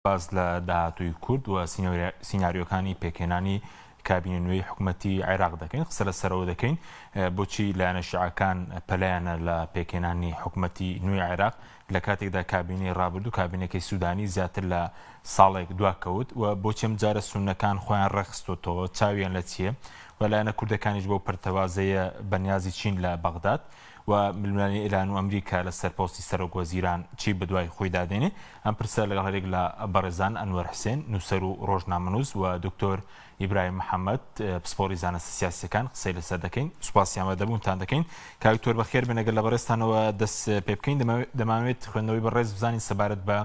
باس لە داهاتووی کورد و سیناریۆکانی پێکهێنانی کابینە نوێی حکومەتی عێراق دەکەین، قسە لەسەرەوە دەکەین بۆچی لایەنە شیعەکان پەلەیانە لە پێکهێنانی حکومەتی نوێی عێراق لە کاتێکدا کابینەی ڕابردوو کابینەکەی سودانی زیاتر لە ساڵێک دواکەوت و بۆچی ئەم جارە سوننەکان خۆیان ڕێکخستۆتەوە چاویان لە چییە و لایەنە کوردەکانیش بەو پەرتەوازەیە بەنیازی چین لە بەغداد و ململانێی ئێران و ئەمریکا لەسەر پۆستی سەرۆک وەزیران چی بەدوای خۆیدا دێنێ؟ ئەم پرسە لەگەڵ هەریەک لە بەڕێزان ئەنوەر حسێن، نووسەر و ڕۆژنامەنووس و دکتۆر ئیبراهیم محەمەد، پسپۆڕی زانستە سیاسییەکان قسەی لەسەر دەکەین. سوپاسی ئامادەبوونتان دەکەین. کاک دکتۆر بەخێر بێن. ئەگەر لە بەڕێزتانەوە دەست پێ بکەین، دەمانەوێت خوێندنەوەی بەڕێز بزانین سەبارەت بە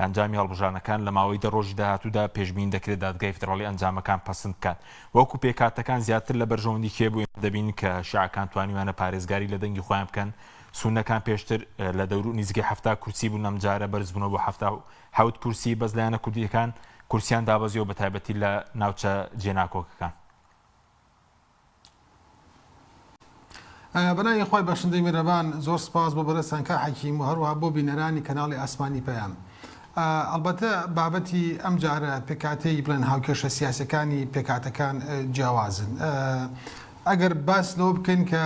ئەنجامی هەڵبژاردنەکان لە ماوەی دە ڕۆژی داهاتوودا پێشبینی دەکرێت دادگای فیدراڵی ئەنجامەکان پەسند بکات. وەکو پێکهاتەکان زیاتر لە بەرژەوەندی کێ بوو؟ ئێمە دەبینین کە شیعەکان توانیویانە پارێزگاری لە دەنگی خۆیان بکەن، سوننەکان پێشتر لە دەورو نزیکەی 70 کورسی بوون ئەمجارە بەرزبوونەوە بۆ 77 کورسی، بەس لایەنە کوردییەکان کورسیان دابەزیوە بەتایبەتی لە ناوچە جێناکۆکەکان. بەناوی خوای بەخشندەی میرەبان زۆر سپاس بۆ بەڕێزتان کاک حەکیم و هەروەها بۆ بینەرانی کەناڵی ئاسمانی پەیام. ئەڵبەتە بابەتی ئەم جارە پێکهاتەی بڵێن هاوکێشە سیاسەکانی پێکهاتەکان جیاوازن. ئەگەر باس لەوە بکەین کە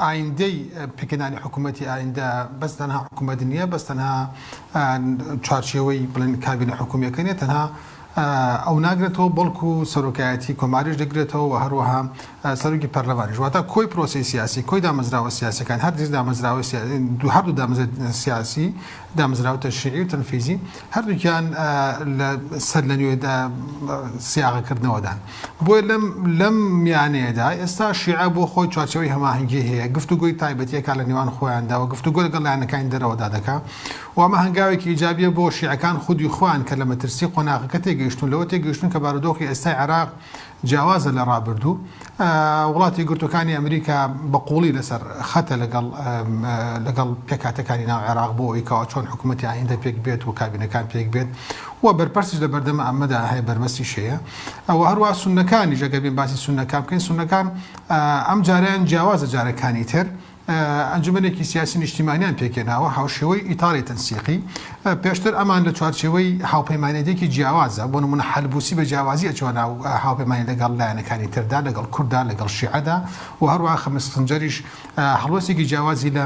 ئایندەی پێکهێنانی حکوومەتی ئایندە بەس تەنها حکوومەت نییە بەس تەنها چوارچێوەی بڵێن کابینە حکوومیەکە نیە تەنها ئەو ناگرێتەوە بەڵکو سەرۆکایەتی کۆماریش دەگرێتەوە و هەروەها سەرۆکی پەرلەمانیش واتە کۆی پرۆسەی سیاسی کۆی دامەزراوە سیاسەکان هەردیز دامەزراوە هەردوو دامەزراوە سیاسی دامەزراوە تەشریعی و تەنفیزی هەردووکیان لە سەر لە نوێ سیاغەکردنەوەدان بۆیە لەم لەم میانەیەدا ئێستا شیعە بۆ خۆی چوارچێوەی هەماهەنگی هەیە گفتوگۆی تایبەتیەکە لە نێوان خۆیاندا و گفتوگۆ لەگەڵ لایەنەکانی دەرەوەدا دەکا و ئەمە هەنگاوێکی ئیجابیە بۆ شیعەکان خودی خۆیان کە لە مەترسی قۆناغەکە تێگەیشتوون لەوە تێگەیشتوون کە بارودۆخی ئێستای عێراق جیاوازە لە ڕابردوو. وڵاتە یەکگرتووەکانی ئەمریکا بە قووڵی لەسەر خەتە لەگەڵ لەگەڵ پێکهاتەکانی ناو عێراق بۆ ئەوەی کەوا چۆن حکوومەتی ئایندە پێک بێت و کابینەکان پێک بێت و بەرپرسیش لە بەردەم ئەمەدا هەیە بەربەستیش هەیە و هەروەها سوننەکانیش ئەگەر بێین باسی سوننەکان بکەین سوننەکان ئەم جارەیان جیاوازە جارەکانی تر ئەنجومەنێکی سیاسی نیشتیمانیان پێکهێناوە هاوشێوەی ئیتاڵی تەنسیقی، پێشتر ئەمان لە چوارچێوەی هاوپەیمانێتیەکی جیاوازە، بۆ نموونە حەلبوسی بە جیاوازی ئەچوە ناو هاوپەیمانی لەگەڵ لایەنەکانی تردا، لەگەڵ کورددا، لەگەڵ شیعەدا و هەروەها خەمیس خنجەریش هەڵوێستێکی جیاوازی لە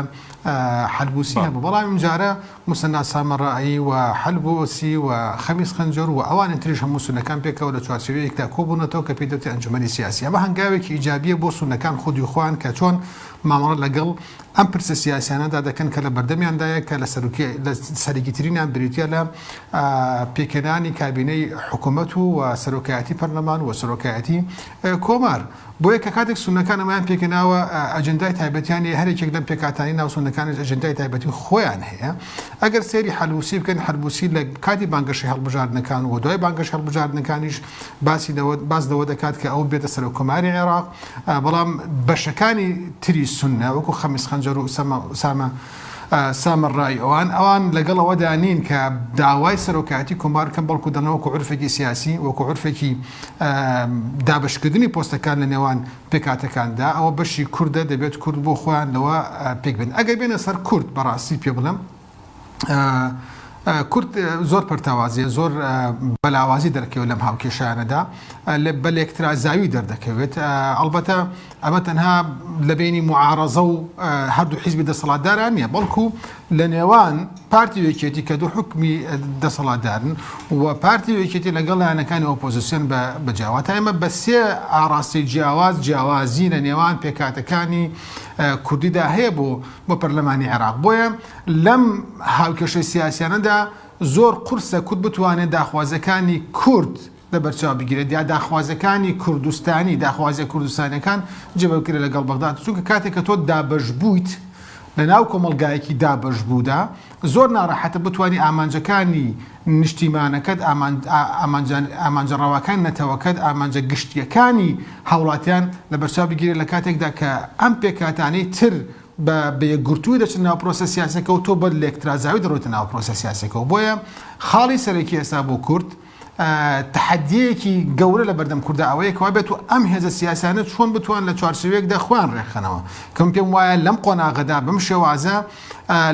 حەلبوسی هەبوو، بەڵام ئەمجارە موسەننا سامەڕائی و حەلبوسی و خەمیس خنجەر و ئەوانی تریش هەموو سوننەکان پێکەوە لە چوارچێوەیەکدا کۆبوونەتەوە کە پێی دەوترێت ئەنجومەنی سیاسی. ئەمە هەنگاوێکی ئیجابییە بۆ سوننەکان خودی خۆیان کە چۆن مامەڵە لەگەڵ ئەم پرسە سیاسیانەدا دەکەن کە لە بەردەمیاندایە کە لە سەرکی لە سەرەکیترینیان بریتییە لە پێکهێنانی کابینەی حکوومەت و سەرۆکایەتی پەرلەمان و سەرۆکایەتی کۆمار. بۆیە کە کاتێک سوننەکان ئەمەیان پێکهێناوە ئەجێندای تایبەتیان هەیە، هەر یەکێک لەم پێکهاتانەی ناو سوننەکانیش ئەجێندای تایبەتی خۆیان هەیە. ئەگەر سەیری حەلبوسی بکەن، حەلبوسی لە کاتی بانگەشەی هەڵبژاردنەکان و دوای بانگەشەی هەڵبژاردنەکانیش باسی لەوە باس لەوە دەکات کە ئەو بێتە سەرۆککۆماری عێراق، بەڵام بەشەکانی تری سوننە وەکو خەمیس خەنجەر و ئوسامە سامەڕایی ئەوان ئەوان لەگەڵ ئەوەدا نین کە داوای سەرۆکایەتی کۆمار بکەن بەڵکو دەڵێن وەکو عورفێکی سیاسی وەکو عورفێکی دابەشکردنی پۆستەکان لە نێوان پێکهاتەکاندا ئەوە بەشی کوردە دەبێت کورد بۆ خۆیان لەوە پێک بێن ئەگەر بێنە سەر کورد بەڕاستی پێ بڵێم کورد زۆر پەرتەوازیە زۆر بەلاوازی دەرکەوێت لەم هاوکێشانەدا بە لێکترازاوی دەردەکەوێت ئەڵبەتە ئەمە تەنها لە بینی معارەزە و هەردوو حیزبی دەسەڵاتداران نییە بەڵکو لە نێوان پارتی و یەکێتی کە دوو حکومی دەسەڵاتدارن و پارتی و یەکێتی لەگەڵ لایەنەکانی ئۆپۆزیسیۆن بە جیاواتە ئێمە بە سێ ئاڕاستەی جیاواز جیاوازی لە نێوان پێکهاتەکانی کوردیدا هەیە بۆ بۆ پەرلەمانی عێراق بۆیە لەم هاوکێشە سیاسیانەدا زۆر قورسە کورد بتوانێت داخوازەکانی کورد لەبەرچاو بگیرێت یا داخوازەکانی کوردستانی داخوازیە کوردستانیەکان جێبەبکرێت لەگەڵ بەغداد چونکە کاتێک کە تۆ دابەشبوویت لەناو کۆمەڵگایەکی دابەشبوودا زۆر ناڕەحەتە بتوانی ئامانجەکانی نیشتیمانەکەت ئامانجە ڕەواکانی نەتەوەکەت ئامانجە گشتیەکانی هاوڵاتیان لەبەرچاو بگیرێت لە کاتێکدا کە ئەم پێکهاتانەی تر بە بە یەکگرتووی دەچنە ناو پرۆسە سیاسەکە و تۆ بە لێکترازاوی دەڕۆیتە ناو پرۆسە سیاسەکەوە بۆیە خاڵی سەرەکی ئێستا بۆ کورد. تەحەدییەکی گەورە لە بەردەم کوردا ئەوەیە کەوا بێت و ئەم هێزە سیاسیانە چۆن بتوان لە چوارچێوەیەکدا خۆیان ڕێکخەنەوە کە من پێم وایە لەم قۆناغەدا بەم شێوازە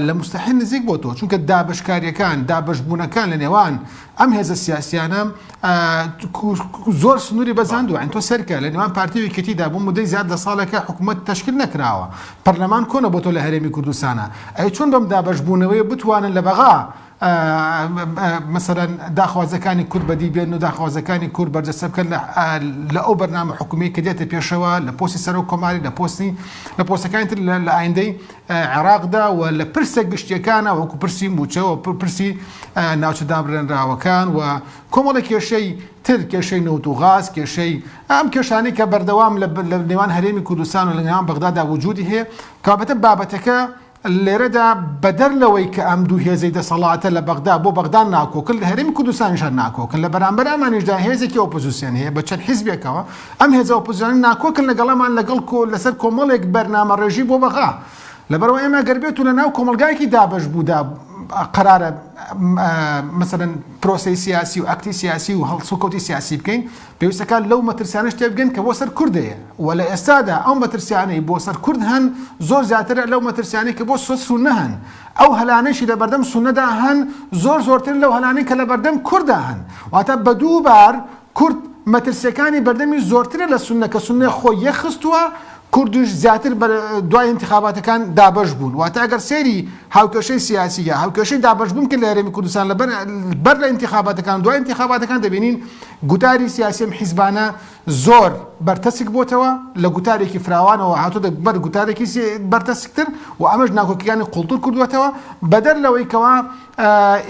لە موستەحیل نزیک بۆتەوە چونکە دابەشکاریەکان دابەشبوونەکان لە نێوان ئەم هێزە سیاسیانە زۆر سنووری بەزاندووە ئەن تۆ سەرکە لە نێوان پارتی و یەکێتیدا بۆ مدەی زیاد لە ساڵێکە حکوومەت تەشکیل نەکراوە پەرلەمان کۆنە بۆتۆ لە هەرێمی کوردستانە ئەی چۆن بەم دابەشبوونەوەی بتوانن لە بەغا مەسەلەن داخوازەکانی کورد بەدی بێن و داخوازەکانی کورد بەرجەستە بکەن لە ئەو بەرنامە حکومیەی کە دێتە پێشەوە لە پۆستی سەرۆک کۆماری لە پۆستی لە پۆستەکانی تر لە ئایندەی عێراقدا و لە پرسە گشتیەکانە وەکو پرسی موچە و پرسی ناوچە دابرێنراوەکان و کۆمەڵی کێشەی تر کێشەی نەوت و غاز کێشەی ئەم کێشانەی کە بەردەوام لە نێوان هەرێمی کوردستان و لە نێوان بەغدادا وجودی هەیە کەوابێتە بابەتەکە لێرەدا بەدەر لەوەی کە ئەم دوو هێزەی دەسەڵاتە لە بەغدا بۆ بەغدا ناکۆکن، لە هەرێمی کوردستانیش هەر ناکۆکن، لە بەرامبەر ئەمانیشدا هێزێکی ئۆپۆزیسیۆن هەیە بە چەند حیزبێکەوە، ئەم هێزە ئۆپۆزیسیۆنانە ناکۆکن لەگەڵ ئەمان لەگەڵ کۆ لەسەر کۆمەڵێک بەرنامەڕێژی بۆ بەغا. لەبەرئەوە ئێمە گەر بێتو لە ناو کۆمەڵگایەکی دابەشبوودا قەرارە مەسەلەن پرۆسەی سیاسی و ئەکتی سیاسی و هەڵسوکەوتی سیاسی بکەین، پێویستەکات لەو مەترسیانەش تێبگەن کە بۆ سەر کورد هەیە و لە ئێستادا ئەو مەترسیانەی بۆ سەر کورد هەن زۆر زیاترە لەو مەترسیانەی کە بۆ سەر سوننە هەن، ئەو هەلانەیشی لە بەردەم سوننەدا هەن زۆر زۆرترن لەو هەلانەی کە لە بەردەم کورددا هەن، واتە بە دوو بار کورد مەترسیەکانی بەردەمی زۆرترە لە سوننە کە سوننە خۆی یەکخستووە، کوردیش زیاتر بە دوای ئینتخاباتەکان دابەش بوون واتە ئەگەر سەیری هاوکێشەی سیاسی یا هاوکێشەی دابەشبوون کرد لە هەرێمی کوردستان لە بەر بەر لە ئینتخاباتەکان دوای ئینتخاباتەکان دەبینین گوتاری سیاسی ئەم حیزبانە زۆر بەرتەسک بۆتەوە لە گوتارێکی فراوانەوە هاتۆتە بەر گوتارێکی بەرتەسکتر و ئەمەش ناکۆکیەکانی قوڵتر کردووەتەوە بەدەر لەوەی کەوا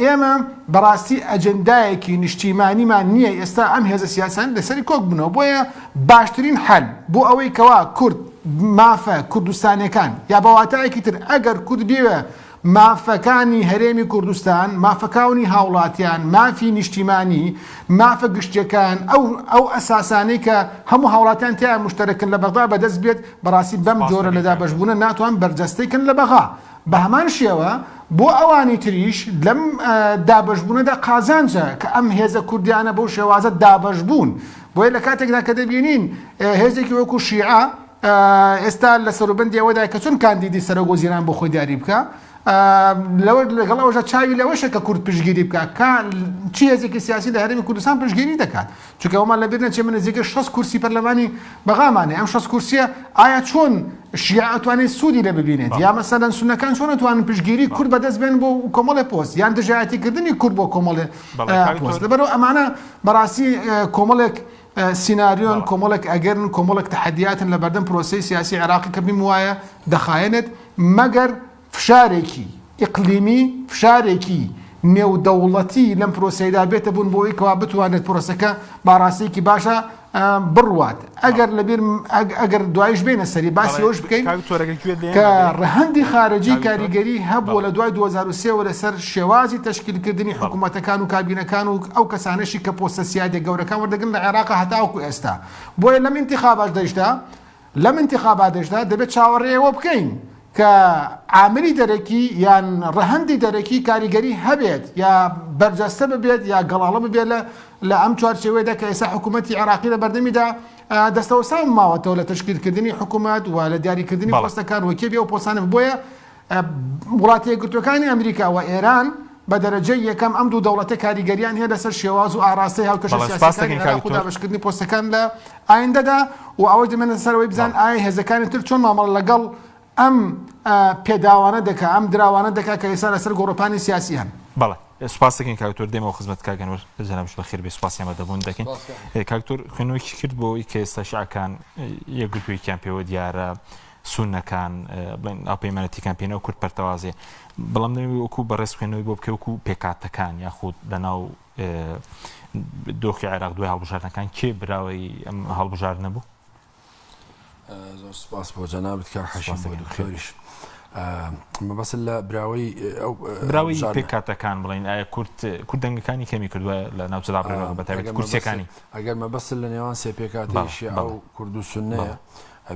ئێمە بەڕاستی ئەجێندایەکی نیشتیمانیمان نییە ئێستا ئەم هێزە سیاسیانە لەسەری کۆک بنەوە بۆیە باشترین حەل بۆ ئەوەی کەوا کورد مافە کوردستانیەکان یا بە واتایەکی تر ئەگەر کورد بیەوێ مافەکانی هەرێمی کوردستان مافەکاونی هاوڵاتیان مافی نیشتیمانی مافە گشتیەکان ئەو ئەو ئەساسانەی کە هەموو هاوڵاتیان تیا مشتەرەکن لە بەغدا بەدەست بێت بەڕاستی بەم جۆرە لە دابەشبوونە ناتوان بەرجەستەی کەن لە بەغا بە هەمان شێوە بۆ ئەوانی تریش لەم دابەشبوونەدا قازانجە کە ئەم هێزە کوردیانە بەو شێوازە دابەشبوون. بۆیە لە کاتێکدا کە دەبینین هێزێکی وەکو شیعە ئێستا لە سەروبەندی ئەوەدایە کە چۆن کاندیدی سەرۆک وەزیران بۆ خۆی دیاری بکا، لەوە لەگەڵ ئەوەشدا چاوی لەوەشە کە کورد پشتگیری بکا کە چی هێزێکی سیاسی لە هەرێمی کوردستان پشتگیری دەکات. چونکە ئەوەمان لەبیر نەچێ من نزیکەی 60 کورسی پەرلەمانی بەغامان هەیە ئەم 60 کورسیە ئایا چۆن شیعە ئەتوانێت سوودی لێ ببینێت یا مەسەلەن سوننەکان چۆن ئەتوانن پشتگیری کورد بەدەست بێن بۆ کۆمەڵێ پۆست یان دژایەتیکردنی کورد بۆ کۆمەڵێ پۆست لەبەرئەوە ئەمانە بەڕاستی کۆمەڵێک سیناریۆن کۆمەڵێک ئەگەرن کۆمەڵێک تەحەدیاتن لە بەردەم پرۆسەی سیاسی عێراقی کە بیم وایە دەخایەنێت مەگەر فشارێکی ئیقلیمی، فشارێکی نێودەوڵەتی لەم پرۆسەیەدا بێتە بوون بۆ ئەوەی کەوا بتوانرێت پرۆسەکە بە ئاڕاستەیەکی باشا بڕوات. ئەگەر لەبیر ئەگەر دوایش بێینە سەری باسی ئەوەش بکەین کە ڕەهەندی خارجی کاریگەری هەبووە لە دوای 2003 وە لەسەر شێوازی تەشکیلکردنی حکوومەتەکان و کابینەکان و ئەو کەسانەشی کە پۆستە سیادیە گەورەکان وەردەگرن لە عێراق هەتاوەکو ئێستا. بۆیە لەم ئینتخاباتەشدا لەم ئینتخاباتەشدا دەبێت چاوەڕێی ئەوە بکەین کە عاملی دەرەکی یان ڕەهەندی دەرەکی کاریگەری هەبێت یا بەرجەستە ببێت یا گەڵاڵە ببێت لە لە ئەم چوارچێوەیەدا کە ئێستا حکوومەتی عێراقی لە بەردەمیدا دەستەوەستان ماوەتەوە لە تەشکیلکردنی حکوومەت و لە دیاریکردنی پۆستەکان و کێ بێ ئەو پۆستانە بۆیە وڵاتە یەکگرتووەکانی ئەمریکا و ئێران بە دەرەجەی یەکەم ئەم دوو دەوڵەتە کاریگەریان هەیە لەسەر شێواز و ئاراستەی هاوکێشە سیاسیەکانی عێراق و دابەشکردنی پۆستەکان لە ئایندەدا و ئەوەش دەمێنێتە سەر ئەوەی بزانن ئایا هێزەکانی تر چۆن مامەڵە لەگەڵ ئەم پێداوانە دەکا، ئەم دراوانە دەکا کە ئێستا لەسەر گۆڕەپانی سیاسی هەن. بەڵێ سوپاس دەکەین کاک دکتۆر دێمەوە خزمەت کاک ئەنوەر جەنابیش بەخێر بێی سوپاسی ئامادەبوون دەکەین کاک دکتۆر خوێندنەوەیەکی کرد بۆ ئەوەی کە ئێستا شیعەکان یەکگرتوویەکیان پێوە دیارە سوننەکان بڵێن هاوپەیمانەتیکان پێناو کورد پەرتەوازەیە بەڵام دەمەوێت وەکو بەڕێز خوێندنەوەی بۆ بکەی وەکو پێکهاتەکان یاخود لەناو دۆخی عێراق دوای هەڵبژاردنەکان کێ براوەی ئەم هەڵبژاردنە بوو؟ زۆر سپاس بۆ جەنابت کاک حەشیم بۆ دکتۆریش مەبەست لە براوەی ئەو براوەی پێکهاتەکان بڵێن ئایا کورد کورد دەنگەکانی کەمی کردووە لە ناوچە دابڕێنەوە بە تایبەت کورسیەکانی ئەگەر مەبەست لە نێوان سێ پێکهاتەی شیعە و کورد و سوننەیە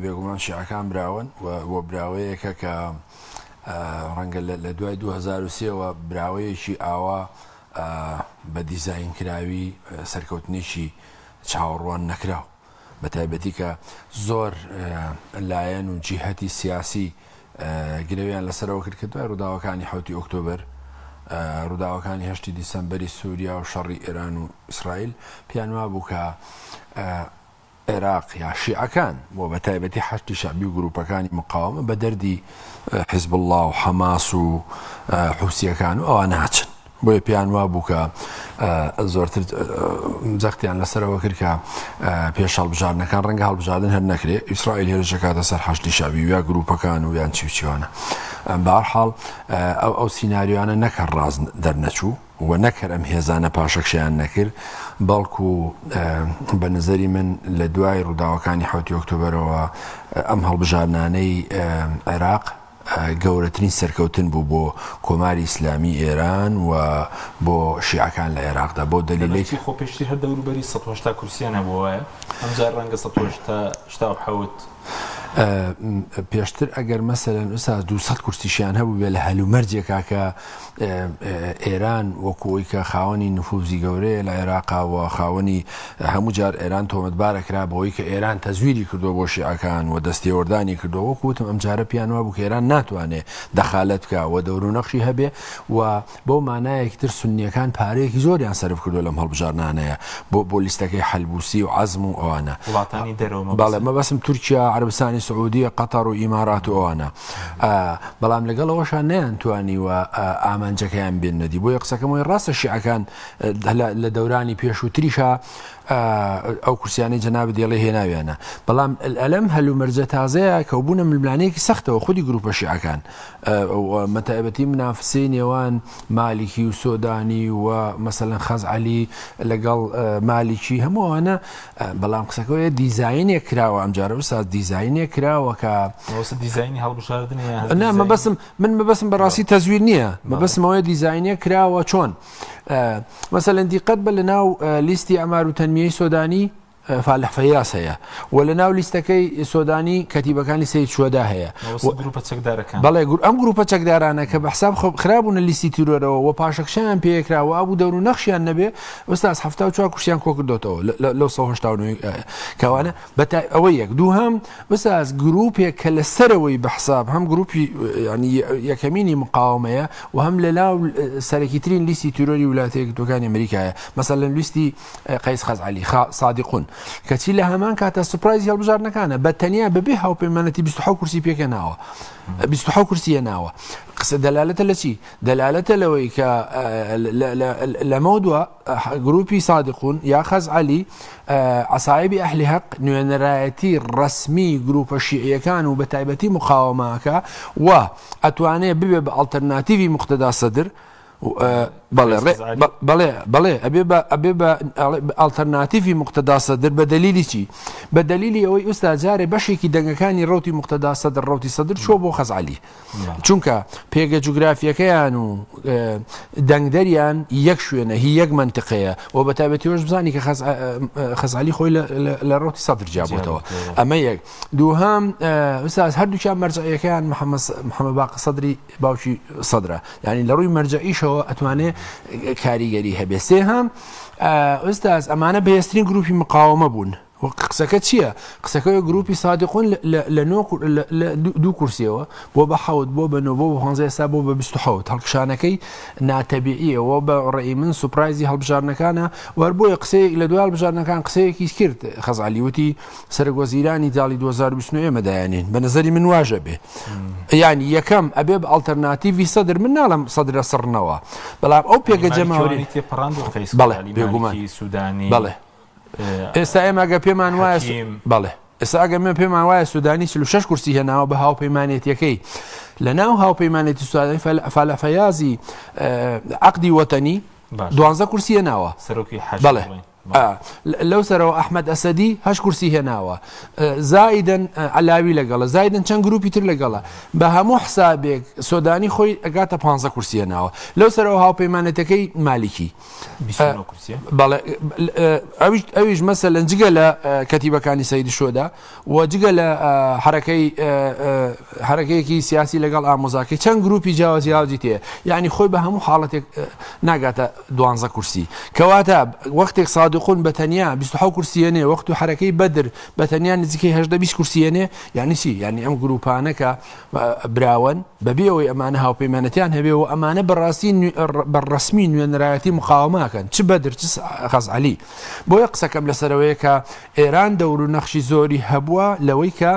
بێگومان شیعەکان براون و براوەیەکە کە ڕەنگە لە دوای 2023ەوە براوەیەکی ئاوا. بە دیزاین کراوی سەرکەوتنێکی چاوەڕوان نەکراو بە تایبەتی کە زۆر لایەن و جیهەتی سیاسی گرەویان لەسەرەوە کرد کە دوای ڕووداوەکانی حوتی ئۆکتۆبەر ڕووداوەکانی هەشتی دیسەمبەری سووریا و شەڕی ئێران و ئیسرائیل پێیان وابوو کە عێراق یا شیعەکان و بە تایبەتی حەشدی شەعبی و گروپەکانی مقاوەمە بە دەردی حیزبوڵڵا و حەماس و حوسییەکان و ئەوان ناچن. بۆیە پێیان وابوو کە زۆرتر جەختیان لەسەرەوە کرد کە پێش هەڵبژاردنەکان ڕەنگە هەڵبژاردن هەر نەکرێ ئیسرائیل هێرش دەکاتە سەر حەشدی شەعبی و یا گروپەکان و یان چی و چیوانە. بەهەرحاڵ ئەو ئەو سیناریۆیانە نەک هەر ڕاست دەرنەچوو، و نەک هەر ئەم هێزانە پاشەکشەیان نەکرد، بەڵکو بە نەزەری من لە دوای ڕووداوەکانی حەوتی ئۆکتۆبەرەوە ئەم هەڵبژاردنانەی عێراق گەورەترین سەرکەوتن بوو بۆ کۆماری ئیسلامی ئێران و بۆ شیعەکان لە عێراقدا بۆ دەلیلێک خۆ پێشتر هەر دەوروبەری 180 کورسیان هەبوو وایە ئەمجار ڕەنگە 187 پێشتر ئەگەر مەسەلەن ئوستاز 200 کورسیشیان هەبوو لە هەلومەرجێکا کە ئێران وەکو ئەوی کە خاوەنی نفوزی گەورەیە لە عێراقا و خاوەنی هەموو جار ئێران تۆمەتبارە کرا بەوەی کە ئێران تەزویری کردووە بۆ شیعەکان و دەستێوەردانی کردووە وەکو وتم ئەم جارە پیان وابوو کە ئێران ناتوانێ دەخالەت بکا و دەور و نەخشی هەبێ و بەو مانایەکی تر سوننیەکان پارەیەکی زۆریان سەرف کردووە لەم هەڵبژاردنانەیە بۆ بۆ لیستەکەی حەلبوسی و عەزم و ئەوانە. وڵاتانی دەرەوە مەبەستت؟ بەڵێ مەبەستم تورکیا، عەرەبستانی سعودیە، قەتەڕ و ئیمارات و ئەوانە. بەڵام لەگەڵ ئەوەشا نەیانتوانیوە ئامانجەکەیان بێننە دی. بۆیە قسەکەم ئەوەیە ڕاستە شیعەکان لە دەورانی پێشووتریشا ئەو کورسیانەی جەنابت دێڵێ هێناویانە، بەڵام لەم هەلومەرجە تازەیە کە بوونە ململانێیەکی سەختەوە خودی گروپە شیعەکان و بەتایبەتی منافسەی نێوان مالیکی و سۆدانی و مەسەلەن خەزعەلی لەگەڵ مالیکی هەموو ئەوانە بەڵام قسەکەوەیە دیزاینێک کراوە ئەمجارە ئوستاز دیزاینێک کراوە کە مەبەست دیزاینی هەڵبژاردن یان نا دیزاینی مەبەستم من مەبەستم بەڕاستی تەزویر نییە مەبەستم ئەوەیە دیزاینێک کراوە چۆن مەسەلەن دیقەت بە لەناو لیستی ئەمار و تەنمیەی سۆدانی فالح فەیاس هەیە و لە ناو لیستەکەی سۆدانی کەتیبەکانی سەید شوەدا هەیە و گروپە چەکدارەکان. بەڵێ ئەم گروپە چەکدارانە کە بە حساب خرابوونە لیستی تیرۆرەوە و پاشەکشەیان پێکرا و ئەبوو دەور و نەخشیان نەبێ ئوستاز 74 کورسیان کۆکردۆتەوە لەو 189 کەوانە بەتا ئەوە یەک دووهەم ئوستاز گروپێک کە لە سەرەوەی بە حساب هەم گروپی ینی یەکەمینی مقاومەیە و هەم لە ناو سەرەکیترین لیستی تیرۆری ویلایەتە یەکگرتووەکانی ئەمریکایە مەسەلەن لیستی قەیس خەزعەلی، سادقون، کەچی لە هەمان کاتا سوپرایزی هەڵبژاردنەکانە بە تەنیا بەبێ هاوپەیمانەتی 27 کورسی پێکهێناوە 27 کورسی هێناوە قسە دەلالەتە لە چی دەلالەتە لەوەی کە لەمەودوا گروپی سادقون یا خەزعەلی عەسایبی ئەهلی هەق نوێنەرایەتی ڕەسمی گروپە شیعیەکان و بە تایبەتی مقاوەمەکە و ئەتوانێ ببێ بە ئەڵتەرناتیڤی موقتەدا سەدر بەڵێ بەڵێ بەڵێ ئەبێ بە ئەبێ بە ئەڵتەرناتیڤی موقتەدا سەدر بە دەلیلی چی بە دەلیلی ئەوەی ئوستا جارێ بەشێکی دەنگەکانی ڕەوتی موقتەدا سەدر ڕەوتی سەدر چووە بۆ خەزعەلی چونکە پێگە جوگرافیەکەیان و دەنگدەریان یەک شوێنە هی یەک منتقەیە و بە تایبەتیەوەش بزانی کە خەزعەلی خۆی لە ڕەوتی سەدر جیابووتەوە ئەمە یەک دووهەم ئوستاز هەردووکیان مەرجعیەکەیان محەممەد باقر سەدری باوکی سەدرە یعنی لە ڕووی مەرجەعیشەوە ئەتوانێ کاریگەری هەبێ سێهەم ئوستاز ئەمانە بەهێزترین گروپی مقاومە بوون قسەکە چییە؟ قسەکە گروپی سادقون لە دوو کورسیەوە بۆ بە حەوت بۆ بە نۆ بۆ بە پانزە ئێستا بۆ بە 27 هەڵکشانەکەی ناتەبیعیەوە بە ڕێی من سوپرایزی هەڵبژاردنەکانە وەر بۆیە قسەیەک لە دوای هەڵبژاردنەکان قسەیەکی کرد خەزعەلی وتی سەرەک وەزیرانی داڵی 2029 ئێمە دایانین بە نظری من واژە بێ یانی یەکەم ئەبێ بە ئەڵتەرناتیڤی سەدر من ناڵێم سەدرە سڕنەوە بەڵام ئەو پێگە جەماوەری تێپەڕاند و قەیس بەڵێ خەزعەلی بێگومان مالیکی سودانی بەڵێ ئێستا ئێمە ئەگەر پێمان وایە حەکیم بەڵێ ئێستا ئەگەر من پێمان وایە سودانی 46 کورسی هێناوە بە هاوپەیمانێتیەکەی لە ناو هاوپەیمانێتی سودانی فالح فەیازی عەقدی وەتەنی باشە دوانزە کورسی هێناوە سەرۆکی حەشد بەڵێ بڵێین. لەو سەرەوە ئەحمەد ئەسەدی هەشت کورسی هێناوە زائیدەن عەلاوی لەگەڵە زائیدەن چەند گروپی تر لەگەڵە بە هەموو حسابێک سۆدانی خۆی ئەگاتە 15 کورسی هێناوە لەو سەرەوە هاوپەیمانەتەکەی مالیکی بەڵێ ئەویش ئەویش مەسەلەن جگە لە کەتیبەکانی سەید شۆدا و جگە لە حەرەکەی حەرەکەیەکی سیاسی لەگەڵ ئامۆزاکەی چەند گروپی جیاواز جیاوازی تێ یعنی خۆی بە هەموو حاڵەتێک ناگاتە دوانزە کورسی کەواتە وەختێک سادقون بە تەنیا 26 کورسیەنێ وەخت و حەرەکەی بەدر بە تەنیا نزیکەی هەژدە 20 کورسیەنێ یعنی چی یعنی ئەم گروپانە کە براوەن بەبێ ئەوەی ئەمانە هاوپەیمانەتیان هەبێ و ئەمانە بەڕاستی بە ڕەسمی نوێنەرایەتی مقاومەکەن چ بەدر چ خەزعەلی بۆیە قسەکەم لەسەرەوەیە کە ئێران دەور و نەخشی زۆری هەبووە لەوەی کە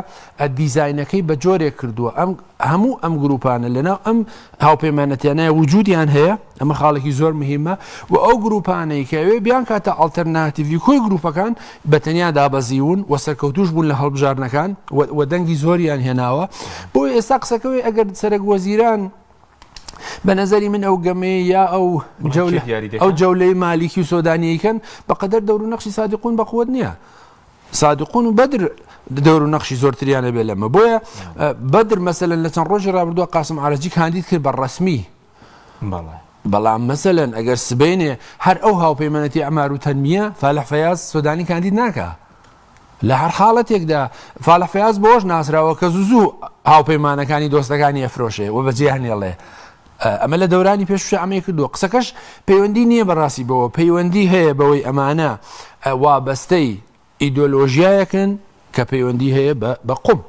دیزاینەکەی بە جۆرێک کردووە ئەم هەموو ئەم گروپانە لەناو ئەم هاوپەیمانەتیانە وجودیان هەیە ئەمە خاڵێکی زۆر مهمە و ئەو گروپانەی کە ئەوێ بیانکاتە ئەڵتەرناتیڤی کۆی گروپەکان بە تەنیا دابەزیون و سەرکەوتوش بوون لە هەڵبژاردنەکان و دەنگی زۆریان هێناوە بۆ ئێستا قسەکەوەی ئەگەر سەرەک وەزیران بە نەزەری من ئەو گەمەیە یا ئەو ئەو جەولەی مالیکی و سۆدانیەکەن بەقەدەر دەور و نەخشی سادقون بەقوت نییە سادقون و بەدر دەور و نەخشی زۆرتریان هەبێ لەمە بۆیە بەدر مەسەلەن لە چەند ڕۆژی ڕابردووە قاسم عارەجی کاندید کرد بە ڕەسمی بەڵام مەسەلەن ئەگەر سبەینێ هەر ئەو هاوپەیمانەتی ئەمار و تەنمیە فالح فەیاز سۆدانی کاندید ناکا لە هەر حاڵەتێکدا فالح فەیاز بۆش ناسراوە کە زوو زوو هاوپەیمانەکانی دۆستەکانی ئەفرۆشێ و بەجێیان هێڵێ ئەمە لە دەورانی پێشوشە ئەمەی کردووە قسەکەش پەیوەندی نییە بەڕاستی بەوە پەیوەندی هەیە بەوەی ئەمانە وابەستەی ئیدۆلۆژیایەکن کە پەیوەندی هەیە بە قوم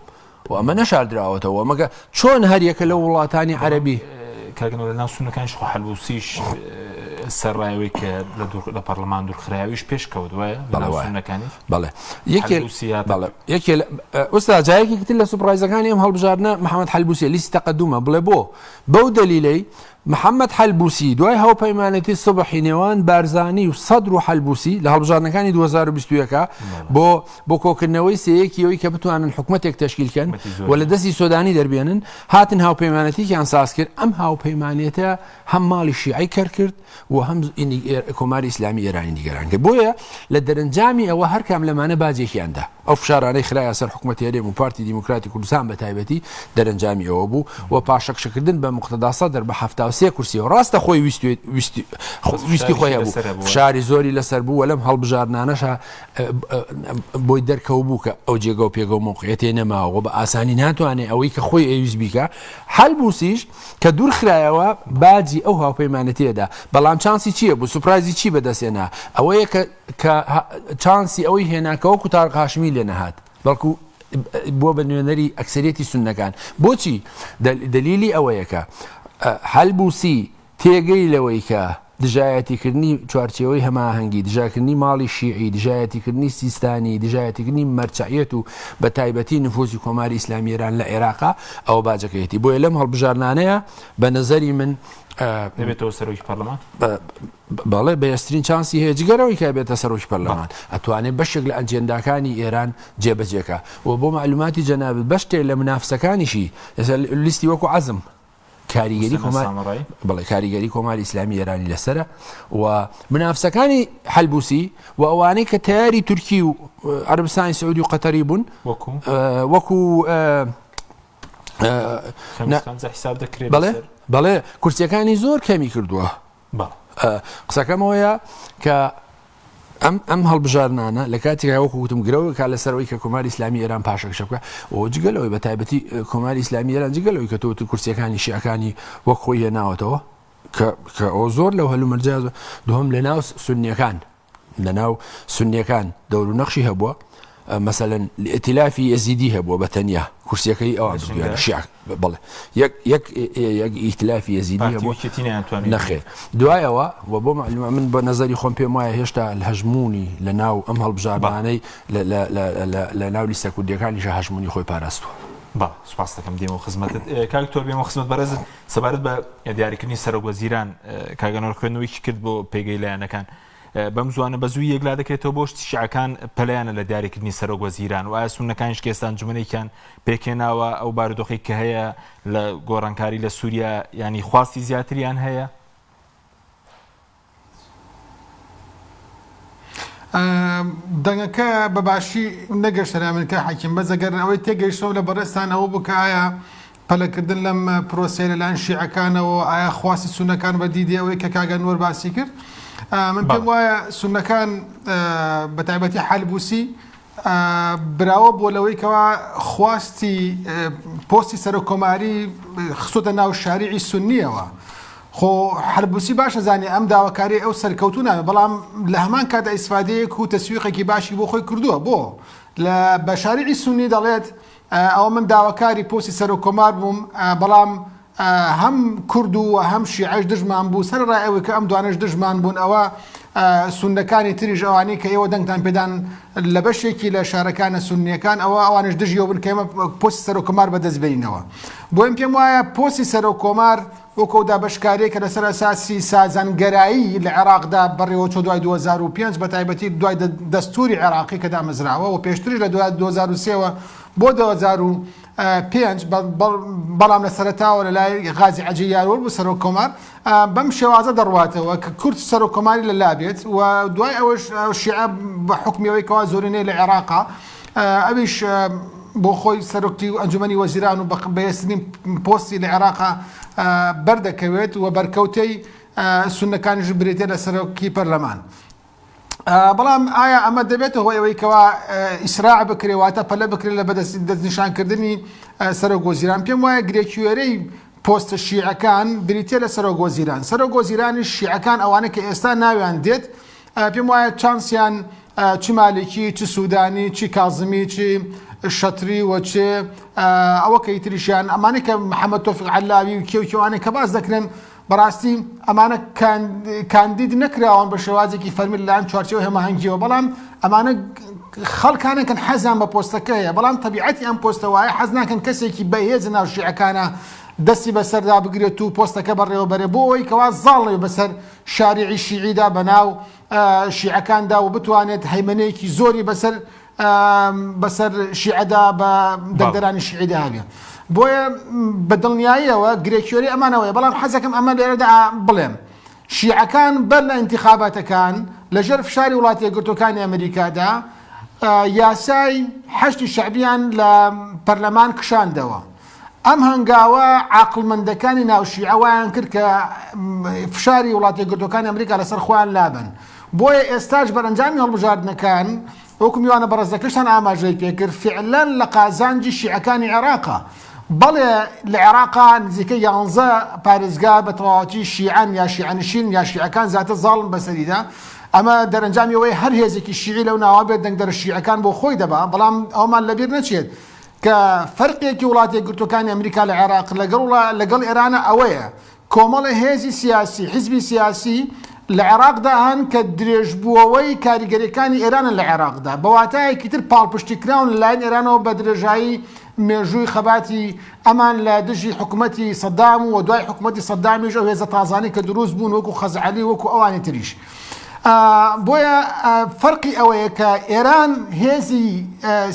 و ئەمە نەشاردراوەتەوە مەگە چۆن هەریەکە لە وڵاتانی عەربی کاک نۆ لە ناو سونەکانیش خۆ حەلبوسیش سەرڕایەوەی کە لە دوور لە پەرلەمان دوورخراویش پێش کەوت وایە لە ناو سونەکانیش بەڵێ یەکێ بەڵێ یەکێ ئوستا جایەکی تر لە surprise ەکانی ئەم هەڵبژاردنە محەممەد حەلبوسیە لیستی تەقەدومە بڵێ بۆ بەو دەلیلەی محەممەد حەلبوسی دوای هاوپەیمانێتی سوبحی نێوان بارزانی و سەدر و حەلبوسی لە هەڵبژاردنەکانی 2021 بۆ بۆ کۆکردنەوەی سێیەکی ئەوی کە بتوانن حکومەتێک تەشکیل کەن و لە دەستی سۆدانی دەربێنن هاتن هاوپەیمانەتیکیان ساز کرد ئەم هاوپەیمانێتە هەم ماڵی شیعەی کەر کرد و هەم کۆماری ئیسلامی ئێرانی نیگەران کرد بۆیە لە دەرەنجامی ئەوە هەرکام لەمانە باجێکیان دا ئەو فشارانەی خرایە سەر حکومەتی هەرێم و پارتی دیموکراتی کوردستان بە تایبەتی دەرەنجامی ئەوە بوو و پاشەکشەکردن بە موقتەدا سەدر بە 73 کورسیەوە ڕاستە خۆی ویستی خۆی هەبوو فشاری زۆری لەسەر بوو و لەم هەڵبژاردنانەشا بۆی دەرکەوت بوو کە ئەو جێگە و پێگە و مەوقعیەتێ نەماوە و بە ئاسانی ناتوانێت ئەوەی کە خۆی ئەویست بیکا حەلبوسیش کە دوور خرایەوە باجی ئەو هاوپەیمانەتیە دا بەڵام چانسی چییە بوو surprise ی چی بەدەستێنا ئەوەیە کە کە چانسی ئەوەی هێنا کە وەکو تارق هاشمی لێ نەهات بەڵکو بووە بە نوێنەری ئەکسەریەتی سوننەکان بۆچی دەلیلی ئەوەیە کە حەلبوسی تێگەی لەوەی کە دژایەتیکردنی چوارچێوەی هەماهەنگی، دژاکردنی ماڵی شیعی، دژایەتیکردنی سیستانی، دژایەتیکردنی مەرجەعیەت و بە تایبەتی نفوزی کۆماری ئیسلامی ئێران لە عێراقا، ئەوە باجەکەیەتی. بۆیە لەم هەڵبژاردنانەیا بە نەزەری من دەبێتەوە سەرۆکی پەرلەمان؟ بەڵێ بەهێزترین چانسی هەیە جگە لەوەی کە بێتە سەرۆکی پەرلەمان ئەتوانێت بەشێک لە ئەجێنداکانی ئێران جێبەجێکا و بۆ مەعلوماتی جەنابت بەشتێک لە منافسەکانیشی لیستی وەکو عەزم کاریگەری کۆمار بەڵێ کاریگەری کۆماری ئیسلامی ئێرانی لەسرە و منافسەکانی حلبوسی و ئەوانەی کە تیاری تورکی و عربستانی سعودی و قەتەری بوون وەکو حساب دەکرێت بەڵێ بەڵێ کورسیەکانی زۆر کەمی کردووە قسەکەمەوەیە کە ئەم ئەم هەڵبژاردنانە لە کاتێکا وەکو وتم گرەوە کا لەسەر ئەوەی کە کۆماری ئیسلامی ئێران پاشەکشە بکە و جگە لەوەی بە تایبەتی کۆماری ئیسلامی ئێران جگە لەوەی کە تۆ وتت کورسیەکانی شیعەکانی وەک خۆی هێناوەتەوە کە کە ئەو زۆر لەو هەلومەرجە دووەم لە ناو سونیەکان لە ناو سونیەکان دەور و نەخشی هەبووە مەسەلەن ئیتلافی یەزیدی هەبووە بە تەنیا کورسیەکەی ئەوان بردویانە شیعە بەڵێ یەک یەک یەک ئیتلافی یەزیدی هەبوو نەخێر دوایەوە و بۆ معلومە من بە نظری خۆم پێم وایە هێشتا هەژمونی لە ناو ئەم هەڵبژاردانەی لە ناو لیستە کوردیەکانیشە هەژمونی خۆی پاراستووە. بەڵێ سوپاس دەکەم دێمەوە خزمەتت کاک تۆر بێمەوە خزمەت بەڕێزت سەبارەت بە دیاریکردنی سەرۆک وەزیران کاک ئەنوەر خوێندنەوەیەکی کرد بۆ پێگەی لایەنەکان بەم زووانە بە زووی یەکلا دەکرێتەوە بۆ شیعەکان پەلەیانە لە دیاریکردنی سەرۆک وەزیران و ئایا سوننەکانیش کە ئێستا ئەنجومەنێکیان پێکهێناوە ئەو بارودۆخەی کە هەیە لە گۆڕانکاری لە سووریا یانی خواستی زیاتریان هەیە؟ دەنگەکە بە باشی نەگەشتە لای من کاک حەکیم، بەس ئەگەر ئەوەی تێگەیشتمەوە لە بەڕێزتان ئەوە بوو کە ئایا پەلەکردن لەم پرۆسەیە لەلایەن شیعەکانەوە ئایا خواستی سوننەکان بە دیدی ئەوەی کە کاک ئەنوەر باسی کرد من پێم وایە سوننەکان بە تایبەتی حەلبوسی براوە بووە لەوەی کەوا خواستی پۆستی سەرۆک کۆماری خستۆتە ناو شاریعی سنیەوە. خۆ حەلبوسی باش ئەزانێ ئەم داواکاریە ئەو سەرکەوتوو نابێ بەڵام لە هەمان کاتدا ئیسفادەیەک و تەسویقێکی باشی بۆ خۆی کردووە بۆ لە بە شاریعی سونی دەڵێت ئەوە من داواکاری پۆستی سەرۆک کۆمار بووم بەڵام هەم کورد و هەم شیعەش دژمان بوو سەرەڕای ئەوەی کە ئەم دوانەش دژمان بوون ئەوە سوننەکانی تریش ئەوانەی کە ئێوە دەنگتان پێدان لە بەشێکی لە شارەکانە سوننیەکان ئەوە ئەوانش دژیەوە بن کە ئێمە پۆستی سەرۆک کۆمار بەدەست بێنینەوە بۆیە پێم وایە پۆستی سەرۆک کۆمار وەکو ئەو دابەشکاریەی کە لەسەر ئەساسی سازانگەرایی لە عێراقدا بەڕێوەچووە دوای 2005 بە تایبەتی دوای دەستوری عێراقی کە دامەزراوە و پێشتریش لە دوای 2003 وە بۆ 2005 بەڵام لە سەرەتاوە لە لای غازی عەجی یارۆر بوو سەرۆک کۆمار بەم شێوازە دەڕواتەوە کە کورد سەرۆک کۆماری لە لا بێت و دوای ئەوەش شیعە بە حوکمی ئەوەی کەوا زۆرینەی لە عێراقا ئەویش بۆ خۆی سەرۆکی ئەنجومەنی وەزیران و بەهێزترین پۆستی لە عێراقا بەردەکەوێت و بەرکەوتەی سوننەکانیش بریتیە لە سەرۆکی پەرلەمان. بەڵام ئایا ئەمە دەبێتە هۆی ئەوەی کەوا ئیسراع بکرێ واتە پەلە بکرێت لە بەدەست دەستنیشانکردنی سەرۆک وەزیران پێم وایە گرێکوێرەی پۆستە شیعەکان بریتە لە سەرۆک وەزیران سەرۆک وەزیرانی شیعەکان ئەوانە کە ئێستا ناویان دێت پێم وایە چانسیان چ مالیکی چ سوودانی چی کازمی چی شەتری و چ ئەوە کە ئیتریشیان ئەمانەی کە محەممەد تۆفیق عەلاوی و کێ و کێوانەی کە باس دەکرێن بەڕاستی ئەمانە کاندید نەکراون بە شێوازێکی فەرمی لەلایەن چوارچێوەی هەماهەنگیەوە بەڵام ئەمانە خەڵکانێکن حەزیان بە پۆستەکە هەیە بەڵام تەبیعەتی ئەم پۆستە وایە حەز ناکەن کەسێکی بەهێز ناو شیعەکانە دەستی بەسەردا بگرێت و پۆستەکە بەڕێوەبەرێ بۆ ئەوەی کەوا زاڵ نەبێت بەسەر شاریعی شیعیدا بەناو شیعەکاندا و بتوانێت هەیمەنەیەکی زۆری بەسەر بەسەر شیعەدا بە دەنگدەرانی شیعیدا هەبێ بۆیە بە دڵنیاییەوە گرێکیۆری ئەمانەوەیە بەڵام حەزەکەم ئەمە لێرەدا بڵێم شیعەکان بەر لە ئینتخاباتەکان لەژێر فشاری وڵاتی یەکگرتووەکانی ئەمریکادا یاسای حەشدی شەعبیان لە پەرلەمان کشاندەوە ئەم هەنگاوە عاقڵمەندەکانی ناو شیعە وایان کرد کە فشاری وڵاتە یەکگرتووەکانی ئەمریکا لەسەر خۆیان لابەن. بۆیە ئێستاش بەرەنجامی هەڵبژاردنەکان وەکو میوانە بەڕێزەکەشتان ئاماژەی پێکرد فیعلەن لە قازانجی شیعەکانی عێراقە. بەڵێ لە عێراقا نزیکەی یانزە پارێزگا بە تەواوەتی شیعەن یا شیعەنشینن یا شیعەکان زیاتر زاڵن بەسەریدا. ئەمە دەرەنجامی ئەوەیە هەر هێزێکی شیعی لەو ناوە بێت دەنگدەرە شیعەکان بۆ خۆی دەبا، بەڵام ئەوەمان لەبیر نەچێت کە فەرقێکی وڵاتە یەکگرتووەکانی ئەمریکا لە عێراق لەگەڵ لەگەڵ ئێرانە ئەوەیە کۆمەڵە هێزی سیاسی، حیزبی سیاسی، لە عێراقدا هەن کە درێژبووەوەی کاریگەریەکانی ئێرانن لە عێراقدا، بە واتایەکی تر پاڵپشتیکراون لەلایەن ئێرانەوە بە درێژایی مێژووی خەباتی ئەمان لە دژی حکومەتی سەدام و دوای حکومەتی سەدامیش ئەو هێزە تازانەی کە دروست بوون وەکو خەزعەلی وەکو ئەوانی تریش. بۆیە فەرقی ئەوەیە کە ئێران هێزی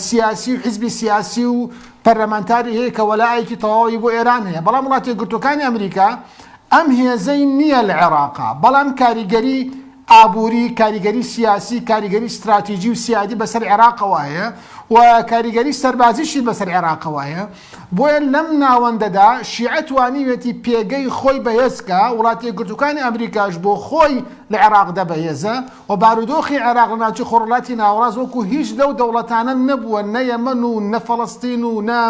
سیاسی و حیزبی سیاسی و پەرلەمانتاری هەیە کە وەلایەکی تەواوی بۆ ئێران هەیە بەڵام وڵاتی یەکگرتووەکانی ئەمریکا ئەم هێزەی نییە لە عێراقا بەڵام کاریگەری ئابووری، کاریگەری سیاسی، کاریگەری ستراتیجی و سیادی بەسەر عێراقەوە هەیە و کاریگەری سەربازیشی بەسەر عێراقەوە هەیە. بۆیە لەم ناوەندەدا شیعە توانیویەتی پێگەی خۆی بەهێز کا، وڵاتە یەکگرتووکانی ئەمریکاش بۆ خۆی لە عێراقدا بەهێزە و بارودۆخی عێراق لە ناوچەی خۆرهەڵاتی ناوەڕاست وەکو هیچ لەو دەوڵەتانە نەبووە نە یەمەن و نە فەڵەستین و نە